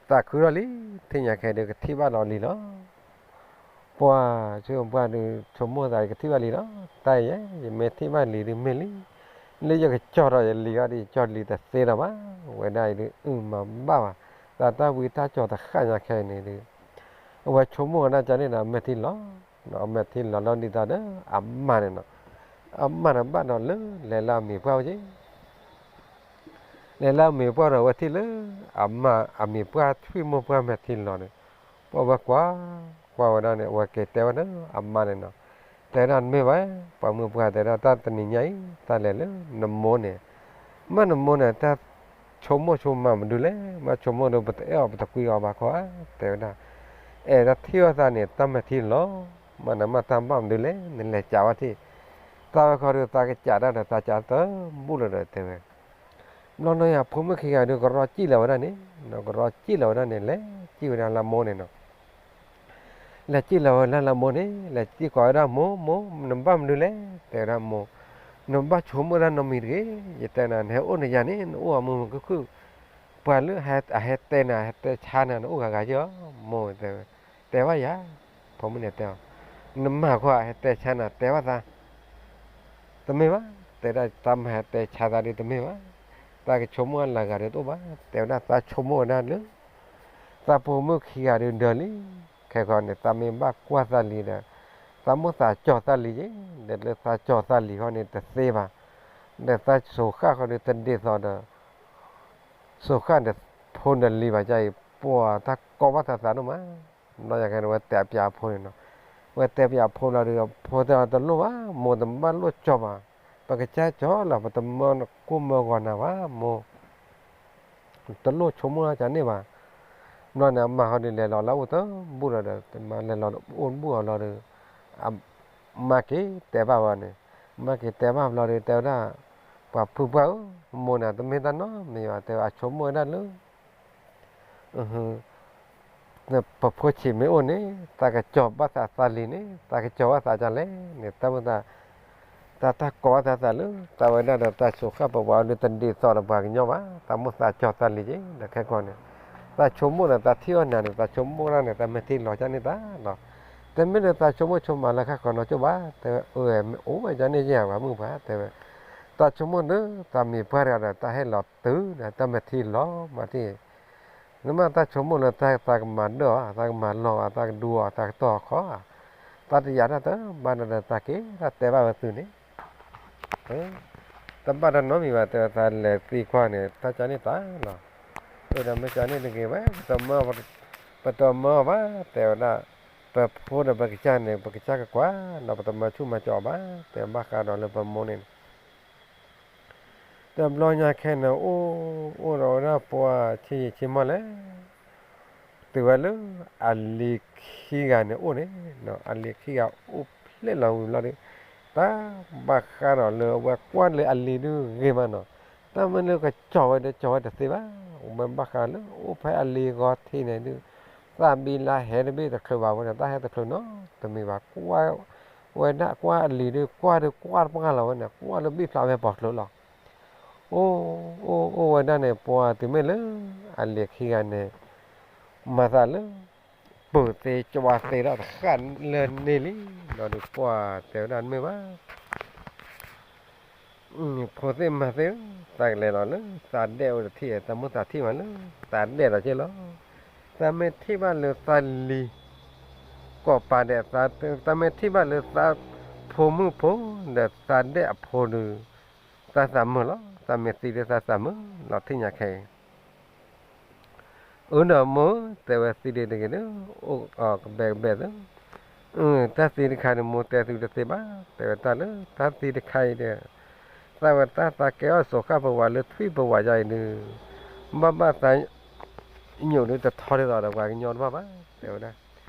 သးခုထီၣ်လံ ထံၣ်ညါခဲဒုး ကထံၣ်ဘၣ်လီၤလံလီၤ. ပှၤထွံၣ်မိၢ်ပှၢ်ဒုး ဆိကမိၣ်သး ကထံၣ်ဘၣ်လံလီၤ တၢ်ယဲ ယမ့ၢ်ထံၣ်ဘၣ်လံဒုးမ့ၢ်လံ လၢယကကၠီၣ်ထီၣ်ယလံအီၤဒီး ယကၠီၣ်လံတသ့လၢၤဘၣ်. ဝဲဒၣ်အံၤဒုး အုၣ်မၤဘၣ်ဘၣ် တၢ်တၢ်ဝံတၢ်ကၠီၣ်တဃၣ်ညါခဲအံၤန့ၣ်ဒုး အဝဲဆိကမိၣ်ဝဲဒၣ်ကန့ၣ်ဒီး အမဲာ်ထံလီၤ အမဲာ်ထံလီၤလီၤဒ်သိးဒီး အမါန့ၣ်နီၤ အမါန့ၣ်ဘၣ်ဒီးလၢ လဲၤလၢအမံၤပှၢ်ဝဲက့ၤ လဲၤလၢအမံၤပှၢ်ဒီး အဝဲထံၣ်လၢ အမါ အမံၤပှၢ်ထွံၣ်မိၢ်ပှၢ်မဲာ်ထံလီၤန့ၣ် ပှၤဝဲကွၢ် ကွၢ်ဝဲဒၣ်န့ၣ် အဝဲက့ၤတဲဝဲဒၣ်အမါန့ၣ်နီၤ တဲဒၣ်မ့ၢ်ဝဲ ပှၤမုၣ်ပှၢ်တဲဒၣ် တၢ်တနံၤညါအံၤ တၢ်လဲၤလၢနမိၢ်န့ၣ် မ့ၢ်နမိၢ်န့ၣ် တၢ်ဆိကမိၣ်ဆိကမးမနုၤလဲၣ် မ့ၢ်ဆိကမိၣ်ဒီး ပတအဲၣ်အီၤပတကွံအီၤဘၣ်ခီဧါ တဲဝဲဒၣ် အဲၣ်တၢ်ထံၣ်အီၣ်သးန့ၣ် တၢ်မဲာ်ထံလီၤ မ့ၢ်နမ့ၢ်တၢ်ဘၣ်မနုၤလဲၣ် နလဲၤကးဝဲထံၣ် သးဝဲခီဒုး သးကစးတၢ်ဒီး သးကးတဘူၣ်လီၤဒီးတဲဝဲ ဘျီနီၤ အဖိမုၣ်ခံဂၤဒုး ကရီကံၣ်လီၤဝဲဒၣ်န့ၣ် ကရီကံၣ်လီၤဝဲဒၣ်န့ၣ် လဲၤကံၣ်ဝဲဒၣ်လၢမိၢ်န့ၣ်နီၤ လဲၤကံၣ်လီၤဝဲဒၣ်လၢမိၢ်န့ၣ် လဲၤကံၣ်ကိးဝဲဒၣ်မိၢ် မိၢ် နဘၣ်မနုၤလဲၣ် တဲဝဲဒၣ်မိၢ် နဘၣ်ဆိကမိၣ်ဒၣ်နီတမံၤတဂ့ၤ ယတဲနၤ နဟဲအိၣ်နယၤန့ၣ် နအိၣ်အမုာ်မုာ်ခုၣ်ခုၣ် ပှၤလၢအဟဲတဲနၤ ဟဲတဲဆါနၤ နအိၣ်ဂၤဂၤယီၤ မိၢ်တဲဝဲ တဲဘၣ်ယၤ ဖိမုၣ်န့ၣ်တဲအီၤ နမၤခီဟဲတဲဆါနၤ တဲဘၣ်သး တမ့ၢ်ဘၣ် တဲဒၣ် သးမၤဟဲတဲဆါသးဒုးတမ့ၢ်ဘၣ် သးကဆိကမိၣ်အလၢဂၤဒုးတအိၣ်ဘၣ် တဲဝဲဒၣ် သးဆိကမိၣ်ဝဲဒၣ်လၢ သးဖိမုၣ်ခံဂၤဒုးဒၢလံ ခဲခီန့ၣ် သးမ့ၢ်ဘၣ်ကွၢ်သးလံဒီး သးမိၢ်သးကၠီၤသးလံက့ၤ ဒီးလၢသးကၠီၤသးလံခီန့ၣ်တသ့ဘၣ် ဒီးသးဆိၣ်ဃၣ်ဃီဒုးတဒ်သိးဒီး ဆိၣ်ဃၣ်ဒီးဖိဒီးလံၤဘၣ် ကအံၤ ပှၤတၢ်ကီဘၣ်သးသးဒိၣ်မး ဘျီယၤခဲန့ၣ် ဝဲတဲပၠးအဖိန့ၣ်နီၤ ဝဲတဲပၠးအဖိလီၤဒီး အဖိတဲအီၤတလိၣ်ဘၣ် မိၢ်တဘၣ်လိၣ်ကၠီၤဘၣ် ပကစၢ်ကၠီၤလီၤ ပတမၢကိၢ်မၢဂီၤနၤဘၣ် မိၢ် တလိၣ်ဆိကမိၣ်ဒ်န့ၣ်ဘၣ် ဘျီန့ၣ် အမါဃီဒုးလဲၤလီၤလၢအိၣ်တဘူၣ်လီၤဒီး မါလဲၤလီၤအိၣ်တဘူၣ်အီၤလီၤဒီး မါက့ၤတဲဘၣ်ဝဲန့ၣ် မါက့ၤတဲဘၣ်ဘျီဒီးတဲဝဲဒၣ် ပှၤဖုပှၢ်ဧၢ မိၢ်န့ၣ် တမ့ၢ်တၢ်နီတမံၤဘၣ် တဲဝဲအဆိကမိၣ်ဝဲဒၣ်လၢ ပဖိဆံးမ့ၢ်အိၣ်န့ၣ် သးကကၠီၤဘၣ်သးသးလံန့ၣ် သးကကၠီၤဘၣ်သးဒ်လဲၣ်န့ၣ် တၢ်မိၢ်သး တၢ်တၢ်ကီဘၣ်သးသးလၢ သးဝဲဒၣ်ဒီးတၢ်ဆိၣ်ဃၣ်ပဝးဒုးတဒ်သိးဒီးပှၤကညီဘၣ် သးမိၢ်သးကၠီၤသးလံက့ၤ ဒီးခဲကီန့ၣ် တၢ်ဆိကမိၣ်ဒီးတၢ်ထံၣ်အီၣ်နၤန့ၣ် တၢ်ဆိကမိၣ်တၢ်န့ၣ် တၢ်မဲာ်ထံလီၤကၢ်န့ၢ်သးလီၤ. တမ့ၢ်လၢတၢ်ဆိကမိၣ်ဆိကမးလၢဃၣ်ဃၢၤနီကၠိဘၣ် တဲဝဲ, အၢ မ့ၢ်အိၣ်ဝဲကၢ်န့ၢ်ယဲၢ်ဧါ ပှၤမုၣ်ပှၢ် တဲဝဲ, တၢ်ဆိကမိၣ်လၢတၢ်မံၤပှၢ်တဂၤဒီး တၢ်ဟဲလီၤတုၤဒီး တၢ်မဲာ်ထံလီၤမးထံၣ် နမ့ၢ်တၢ်ဆိကမိၣ်လၢတၢ်သးကမၤဒၢၣ်အီၤ သးကမၤလီၤအီၤ သးကဒူအီၤ သးကတီၢ်အီၤခီဧါ, သးတယာ်တၢ်တဘၣ်ဒီး သးက့ၤတၢ်တဲဘၣ်ဝဲသုန့ၣ်, တဘၣ်တၢ်နီတမံၤဘၣ် တဲဝဲ သးလဲၤသံကွၢ်န့ၣ် တၢ်ကၢ်န့ၢ်သးလီၤ. အၢဒီးမ့ၢ်ကၢ်န့ၢ်တဂ့ၤဝဲ ပတမၢအီၤဘၣ် တဲဝဲဒၣ်, ပဖိဒီးပကစၢ်န့ၣ် ပကစၢ်ကကွၢ် ဒီးပတမၤဆူၣ်မၤစီၤအီၤဘၣ် တဲဘၣ်ဃးဒီးလၢပမိၢ်န့ၣ် တဘျီညါခဲန့ၣ် အိၣ်အိၣ်ဒီးဝဲဒၣ်ပှၤဆံးယံာ်ဆံးမီၢ်လဲၣ်, တုၤဝဲလၢအလံၤခံဂၤန့ၣ်အိၣ်န့ၣ်, အလံၤခံဂၤအိၣ်ဖျဲၣ်လီၤဝံၤဘျီဒီး တၢ်ဘၣ်ဃးဒီးလၢအဝဲကွၢ်လၢအလံၤဒုးဂ့ၤမးနီၤ, တၢ်မ့ၢ်လၢကကၠီၤဝဲဒီးကၠီၤဝဲတသ့ဘၣ်, ဝဲဘၣ်ဃးလၢအိၣ်ဖဲအလံၤဂီၤထံးန့ၣ်ဒုး သးဘံလၢဟဲတဘ့ၣ်တချုးဘၣ်ဝဲန့ၣ် တၢ်ဟဲတချုးနီတမံၤဘၣ်, ကွၢ်ဝဲဒၣ်ကွၢ်အလံၤဒုး ကွၢ်ဒုးကွၢ်တပှၢ်လီၤဝဲန့ၣ် ကွၢ်လၢဘံၣ်ဖျးဝဲပှၤကျိၤလီၤ. အိၣ်အိၣ်အိၣ်ဝဲဒၣ်န့ၣ် ပှၤတုၤမ့ၢ်လၢ အလံၤခံဂၤန့ၣ် မၤသးလၢ ပၢၤသ့ကၠီသ့ဒီးတဃၣ်လၢန့ၣ်လံ, ဒီးဒုးပှၢ်တဲဝဲဒၣ်မ့ၢ်ဘၣ် ဖိသ့ၣ်မါသ့ၣ်ဧၢ, သးကလဲၤလီၤလၢသးဒဲအိၣ်တထံၣ် သးမုၢ်သးထံၣ်မးလၢ သးဒဲဒီးက့ၢ်လီၤ. သးမ့ၢ်ထံၣ်ဘၣ်လၢသးလံၤ ကိးပၤဒဲး, သးမ့ၢ်ထံၣ်ဘၣ်လၢသးဖိမုၣ်ဖိ ဒီးသးဒဲအဖိဒုး သးသးမုာ်လီၤ. သးမ့ၢ်သံဒီးသးသးမုာ်လီၤ ထံၣ်ညါခဲအံၤ အၢ ဒီးမိၢ်ဧၢ တဲဝဲ သံဒံးတဂ့ၤဒီး အိၣ်ကဘဲကဘဲသၢ, တၢ်သံတခါန့ၣ် မိၢ်တဲသုတသ့ဘၣ်, တဲဝဲတၢ်လၢတၢ်သံတခါအံၤဒီး သးဝဲတၢ်သးကဲအီၣ်စိၤဃၣ်ပဝးလၢထွံၣ်ပဝးယါအံၤဒုး ဘၣ်ဘၣ်သးညိးဒုးတထီဒ်သိးဒီးပှၤကညီတဘၣ်ဘၣ် တဲဝဲဒၣ်.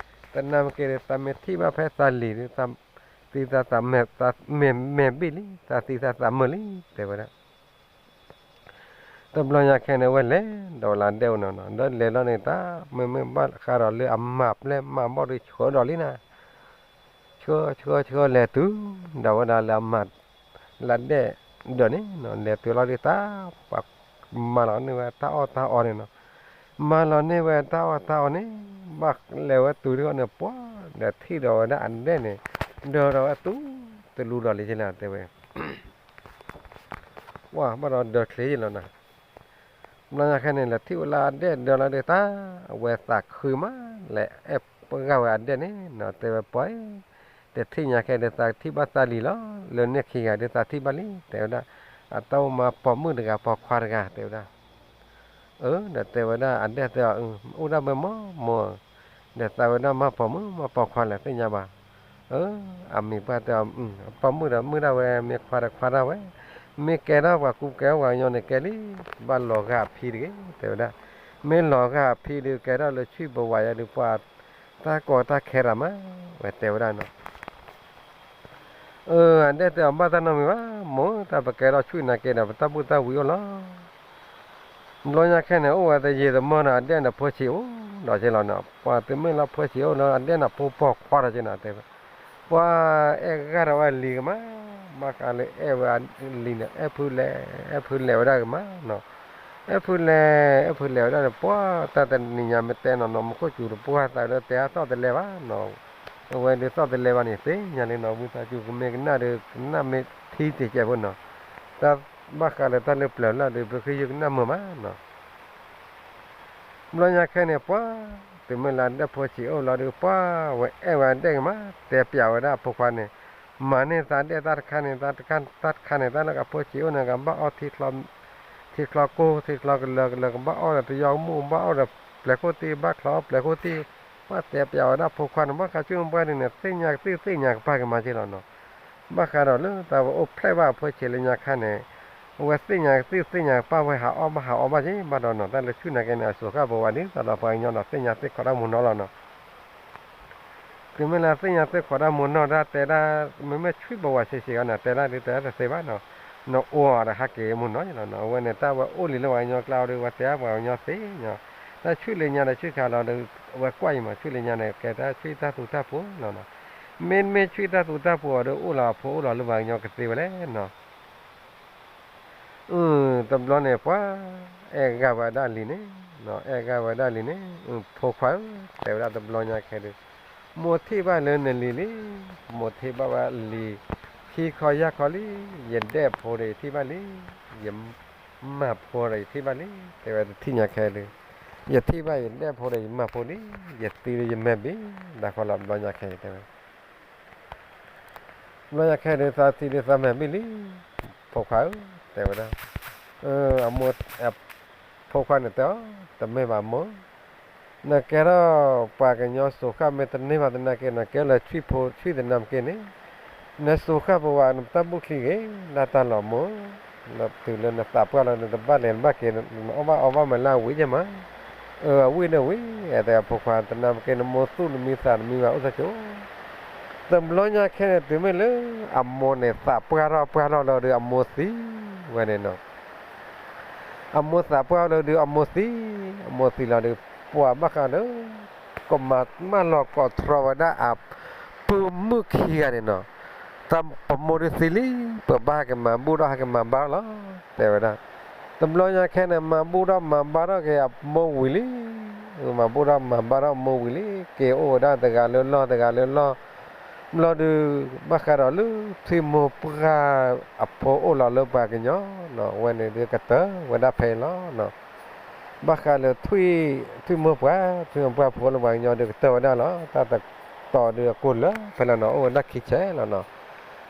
သနာ်က့ဒီး သးမ့ၢ်ထံၣ်ဘၣ်ဖဲသးလံၤဒုး သးသံသးသးမဲာ်မဲာ်ဘံၣ်လံ, သးသံသးသးမုာ်လံ တဲဝဲဒၣ်. တဘျီညါခဲန့ၣ် ဝဲလဲၤဒီးလၢဒဲအိၣ်နီၤနီၤ, ဒီးလဲၤလီၤန့ၣ် တၢ်မ့မ့ၢ်ဘၣ်ဃးဒီးလၢအမၤပျဲၢ်မၤဘီၣ်ဒုးဆှၢဒီးလံနၤ, ဆှၢဆှၢဆှၢလဲၤတုၤ ဒီးဝဲဒၣ်လၢအမၤ လၢဒဲၣ်ဒၢးန့ၣ်နီၤ, လဲၤတုၤလီၤဒုးတၢ် ပှၤမၤလီၤန့ၢ်ဝဲတၢ်အီၣ်တၢ်အီန့ၣ်နီၤ, မၤလီၤန့ၢ်ဝဲတၢ်အီၣ်တၢ်အီန့ၣ်, ဘၣ်လဲၤဝဲတုၤဒ်အီၤန့ၣ် ပှၤဒီးထံၣ်ဒီးဝဲဒၣ်အဒဲၣ်န့ၣ် ဒၢးဒီးဝဲတူၢ်တလူဒီးလံကလဲၣ် တဲဝဲ ဝဲဘၣ်ဒီးဒၢးချ့ယလီၤနၤ, ဘျီညါခဲန့ၣ် လဲၤထံၣ်ဝဲလၢအဒဲၣ်ဒၢးလီၤဒီးတၢ် အဝဲသးခုမး လဲၤအဲၣ်ပှၤဂၤဝဲအဒဲၣ်န့ၣ်နီၤ, တဲဝဲ ပှၤ တထံၣ်ညါခဲဒီး သးထံၣ်ဘၣ်သးလံၤလီၤ, လၢန့ၣ်ခံဂၤဒီးသးထံၣ်ဘၣ်လံ တဲဝဲဒၣ်, အတၢ်အိၣ်မးပိာ်မုၣ်တဂၤပိာ်ခွါတဂၤ တဲဝဲဒၣ် အၢ ဒီးတဲဝဲဒၣ်အဒဲၣ်တဲအီၤ, အိၣ်ဒၣ်ဘၣ်မးမိၢ်, ဒီးသးဝဲဒၣ်မးပိာ်မုၣ်မးပိာ်ခွါလဲၣ်သ့ၣ်ညါဘၣ်, အၢ အမံၤပှၢ်တဲအီၤ, ပိာ်မုၣ်ဒီးမုၣ်ဒၣ်ဝဲ မ့ၢ်ခွါဒီးခွါဒၣ်ဝဲ, မ့ၢ်ကဲထီၣ်ပှၤကူကဲထီၣ်ပှၤကညီန့ၣ်ကဲလံ, ဘၣ်လီၤဂာ်အဖံတဂ့ၤ တဲဝဲဒၣ်, မ့ၢ်လီၤဂာ်အဖံဒုးကဲထီၣ်လၢထွံၣ်ပဝးယါဒုးပှၤ တၢ်ကီတၢ်ခဲတၢ်မး ဝဲတဲဝဲဒၣ်နီၤ အၢ အဒဲၣ်တဲအီၤ ဘၣ်တၢ်နီတမံၤဘၣ်, မိၢ် တၢ်ပကဲထီၣ်ဆူၣ်နာ်က့ဒီး ပတၢ်ဘူၣ်တၢ်ဝံအိၣ်လီၤ. ဘျီညါခဲန့ၣ် အိၣ်ဝဲတယံာ်တမီၢ်နီၤ အဒဲၣ်န့ၣ်ဖိဆံးအိၣ်ဒီးက့လီၤနီၤ, ပှၤတုၤမ့ၢ်လၢဖိဆံးအိၣ်လၢအဒဲၣ်န့ၣ် ဖိပိာ်ခွါဒီးက့နီၤ တဲဝဲ, ပှၤအဲၣ်ဂၢ်ဒီးဝဲလံၤကမး, ဘၣ်ဃးလၢအဲၣ်ဝဲလံၤန့ၣ် အဲၣ်ဖုလဲၣ်, အဲၣ်ဖုလဲၣ်ဝဲဒၣ်ကမးနီၤ, အဲၣ်ဖုလဲၣ်, အဲၣ်ဖုလဲၣ်ဝဲဒၣ်န့ၣ် ပှၤတၢ်တနံၤညါမ့ၢ်တဲနီၤနီၤ မူခိၣ်စူၤတပှၢ်သးဒီးတဲအါသီၣ်တလဲဘၣ်နီၤ အဝဲဒုးသီၣ်တလဲဘၣ်န့ၣ် သ့ၣ်ညါလံနီၤ, ဝံသးစူၤကမ့ၢ်ကနၣ်ဒီး ကနၣ်မ့ၢ်ထံတစဲးဖိနီၤ, တၢ်ဘၣ်ဃးလၢတၢ်လၢပျၢၤလၢ်ဒီး ပဃ့ယုၢ်ကနၣ်မုာ်မးနီၤ. ဘျီညါခဲန့ၣ် ပှၤ တုၤမ့ၢ်လၢအဒဲၣ်ဖိဆံးအိၣ်လီၤဒီး ပှၤဝဲအဲၣ်ဝဲအဒဲၣ်ကမး တဲပျးဝဲဒၣ်အဖိခွါန့ၣ်, မၤန့ၢ်သးဒဲၣ်တၢ်တခါန့ၣ် တၢ်တခါန့ၣ် တၢ်လၢအဖိဆံးအိၣ်န့ၣ် ကဘၣ်အီၣ် ထံချီကိၢ် ထံချီကလၢာ်ကလၢာ် ကဘၣ်အီၣ်ဒီးတယီကမူၣ် ကဘၣ်အီၣ်ဒီးပျဲၤခိၣ်သံၣ် ဘၣ်ချီအီၣ်ပျဲၤခိၣ်သံၣ်, ပှၤတဲပျးဝဲဒၣ်ဖိခွါန့ၣ် ဘၣ်ဃးဆူၣ်မပှၢ်ဒ်န့ၣ် သ့ၣ်ညါကသံၣ်သ့ၣ်ညါကပၢ်က့ၤမးက့လီၤနီၤ. ဘၣ်ဃးဒီးလၢတၢ်ဝဲအိၣ်ဖျဲၣ်ဘၣ်အဖိဆံးလၢညါခါန့ၣ်, အဝဲသ့ၣ်ညါကသံၣ်သ့ၣ်ညါကပၢ်ဝဲဟးအီၣ်ဘၣ်ဟးအီဘၣ်က့ ဘၣ်ဒီးနီၤ တၢ်လၢဆူၣ်နာ်က့န့ၣ် အစိၤဃၣ်ပဝးဒ်သိးဒီးပှၤကညီဒီးသ့ၣ်ညါသ့ၣ်ခိးတၢ်မူနီၤလီၤနီၤ. တုၤမ့ၢ်လၢသ့ၣ်ညါသ့ၣ်ခိးတၢ်မူနီၤ တၢ်တဲဒၣ် မ့မ့ၢ်ဆံးပဝးဆံးဆံးအီၤန့ၣ် တဲဒၣ်ဒ်တဲဒၣ်တသ့ဘၣ်နီၤ, နအိၣ်ဒီးဟးက့ၤမူနီၤလီၤနီၤ. အဝဲန့ၣ် တၢ်ဝဲအိၣ်လံလၢပှၤကညီကျါဒီး ဝဲတဲပှၤကညီသ့နီၤ, တၢ်ဆူၣ်လၢညါဒီးဆူၣ်ခါလီၤဒီး အဝဲကွၢ်အံၤမး ဆူၣ်လၢညါန့ၣ် ကဲတၢ်ဆူၣ်တၢ်သူတၢ်ပှိၤလီၤနီၤ. မ့မ့ၢ်ဆူၣ်တၢ်သူတၢ်ပှိၤအီၤဒီး အိၣ်လီၤအဖိအိၣ်လီၤလၢပှၤကညီကသ့ဝဲလဲၣ်နီၤ. အၢ တဘျီန့ၣ် ပှၤအဲၣ်ဂၤဝဲဒၣ်လံၤန့ၣ် အဲၣ်ဂၢ်ဝဲဒၣ်လံန့ၣ်, ဖိခွါဧၢ, တဲဝဲဒၣ်တဘျီညါခဲဒုး, မိၢ်ထံၣ်ဘၣ်လၢနလံၤလံ, မိၢ်ထံၣ်ဘၣ်ဝဲလံၤ, ခံခီယၢ်ခီလံ, ယဒဲၣ်ဖိဒီးယထံၣ်ဘၣ်လံ, ယမၢ်ဖိဒီးယထံၣ်ဘၣ်လံ, တဲဝဲတထံၣ်ညါခဲဒုး, ယထံၣ်ဘၣ်ယဒဲၣ်ဖိဒီးယမၢ်ဖိလံ, ယသံဒီးယမဲာ်ဘံ, ဒၣ်ဃီလီၤဘျီညါခဲတဲဝဲ ဘျီညါခဲဒုးသးသံဒုးသးမဲာ်ဘံလံ, ဖိခွါဧၢ, တဲဝဲဒၣ်, အမိၢ်, ဖိခွါန့ၣ်တဲအီၤ, တမ့ၢ်ဘၣ်မိၢ်, နကဲထီၣ်ပှၤကညီစိၤဃၣ်မ့ၢ်တန့ၢ်ဘၣ်သနာ်က့ နကဲလၢထွံၣ်ဖိထွံၣ်သနၢ်မ့ၢ်က့န့ၣ်, နစိၤဃၣ်ပဝးနတၢ်ဘူၣ်ချံဂ့ၤ, ဒၣ်တၢ်လီၤမိၢ်, တုၤလၢနသးပှၢ်လီၤနတဘၣ်လဲၤနဘၣ်က့ၤ နအီၣ်ဘၣ်အီဘၣ်မးလၢအဝံၣ်ယဲၢ်မး, အဝံၣ်န့ၣ်ဝံၣ်, တဲဖိခွါသနၢ်မ့ၢ်က့ နမိၢ်သူၣ်နမံသးနမံဘၣ်အိၣ်သကိး တဘျီညါခဲန့ၣ် တုၤမ့ၢ်လၢအမိၢ်န့ၣ်သးပှၢ်ထီၣ်ပှၢ်ထီၣ်လီၤဒီးအမိၢ်သံဝဲန့ၣ်နီၤ, အမိၢ်သးပှၢ်လီၤဒီးအမိၢ်သံ, အမိၢ်သံလီၤဒီး ပှၤဘၣ်ဃးဒီး ကမၤမၢလီၤကိးတြီဝဲဒၣ်အပုၢ်မုၣ်ခံဂၤန့ၣ်နီၤ, တၢ်ပမိၢ်ဒုးသံလံ, ပဘၣ်ဟဲက့ၤမၤဘူၣ်ထီၣ်ဟဲက့ၤမၤဘါထီၣ်လီၤ, တဲဝဲဒၣ်, တဘျီညါခဲန့ၣ် မၤဘူၣ်ထီၣ်မၤဘါထီၣ်က့ၤအမိၢ်ဝံၤလံ မၤဘူၣ်ထီၣ်မၤဘါထီၣ်မိၢ်ဝံၤလံ, က့ၤအိၣ်ဝဲဒၣ်တဂၤလၢလီၢ်တဂၤလၢလီၢ်, ဘျီဒုး, ဘၣ်ဃးဒီးလၢထွံၣ်မိၢ်ပှၢ်အဖိအိၣ်လီၤလၢပှၤကညီနီၤ, အဝဲန့ၣ်ဒုးကတၢၢ်ဝဲဒၣ်ဖဲအံၤလီၤနီၤ, ဘၣ်ဃးလၢထွံၣ်, ထွံၣ်မိၢ်ပှၢ်, ထွံၣ်မိၢ်ပှၢ်ဖိလၢပှၤကညီဒုးကတၢၢ်ဝဲဒၣ်လီၤ, တၢ်တတီၤဒုးအကိၢ်လၢဖဲလီၤနီၤ, အိၣ်ဝဲဒၣ်ခံဆဲးလီၤနီၤ,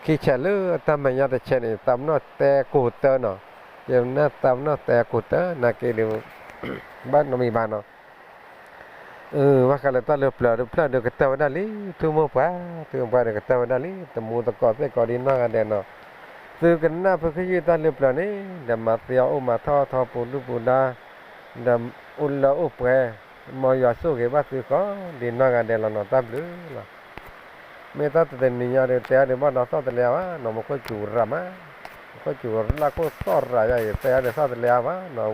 ခံဆဲးလၢတၢ်မဲာ်ညါတဆဲးန့ၣ် သးပနီၣ်တဲကိၢ်တၢၢ်နီၤ, ယနၢ်သးပနီၣ်တဲကိၢ်တၢၢ် နာ်က့ဒုး, ဘၣ်နီတမံၤဘၣ်နီၤ ဘၣ်ဃးလၢတၢ်လၢပျၢၤတဖျၢၣ်ဒုးကတၢၢ်ဝဲဒၣ်လံ, ထွံၣ်မိၢ်ပှၢ်, ထွံၣ်မိၢ်ပှၢ်ဒုးကတၢၢ်ဝဲဒၣ်လံ, တမူသကိးသ့ၣ်ကိးဒ်နီၢ်ဂၤဒဲးနီၤ, သုကနၣ်ဖုခယုၢ်တၢ်လၢပျၢၤန့ၣ် ဒီးမၤသ့အီၣ်အိၣ်မၤထီၣ်ထီပူၤဒုၣ်ပူၤဒါ, ဒီးအိၣ်လၢအိၣ်ပှဲၤ, မ်ယွၤဆိၣ်ဂ့ၤဘၣ်သုကိးဒ်နီၢ်ဂၤဒဲးလီၤနီၤ, တၢ်ဘျုးလီၤ. မ့ၢ်တၢ်တနံၤညါဒုးတဲအီၤဒုးဘၣ်ဒီးသီၣ်တလဲအါဘၣ်နီၤ, မူခိၣ်စူၤရၤမး, မူခိၣ်စူၤရၤခိၣ်သီၣ်ရၤယါအံၤ တဲအီၤဒုးသီၣ်တလဲအါဘၣ်နီၤ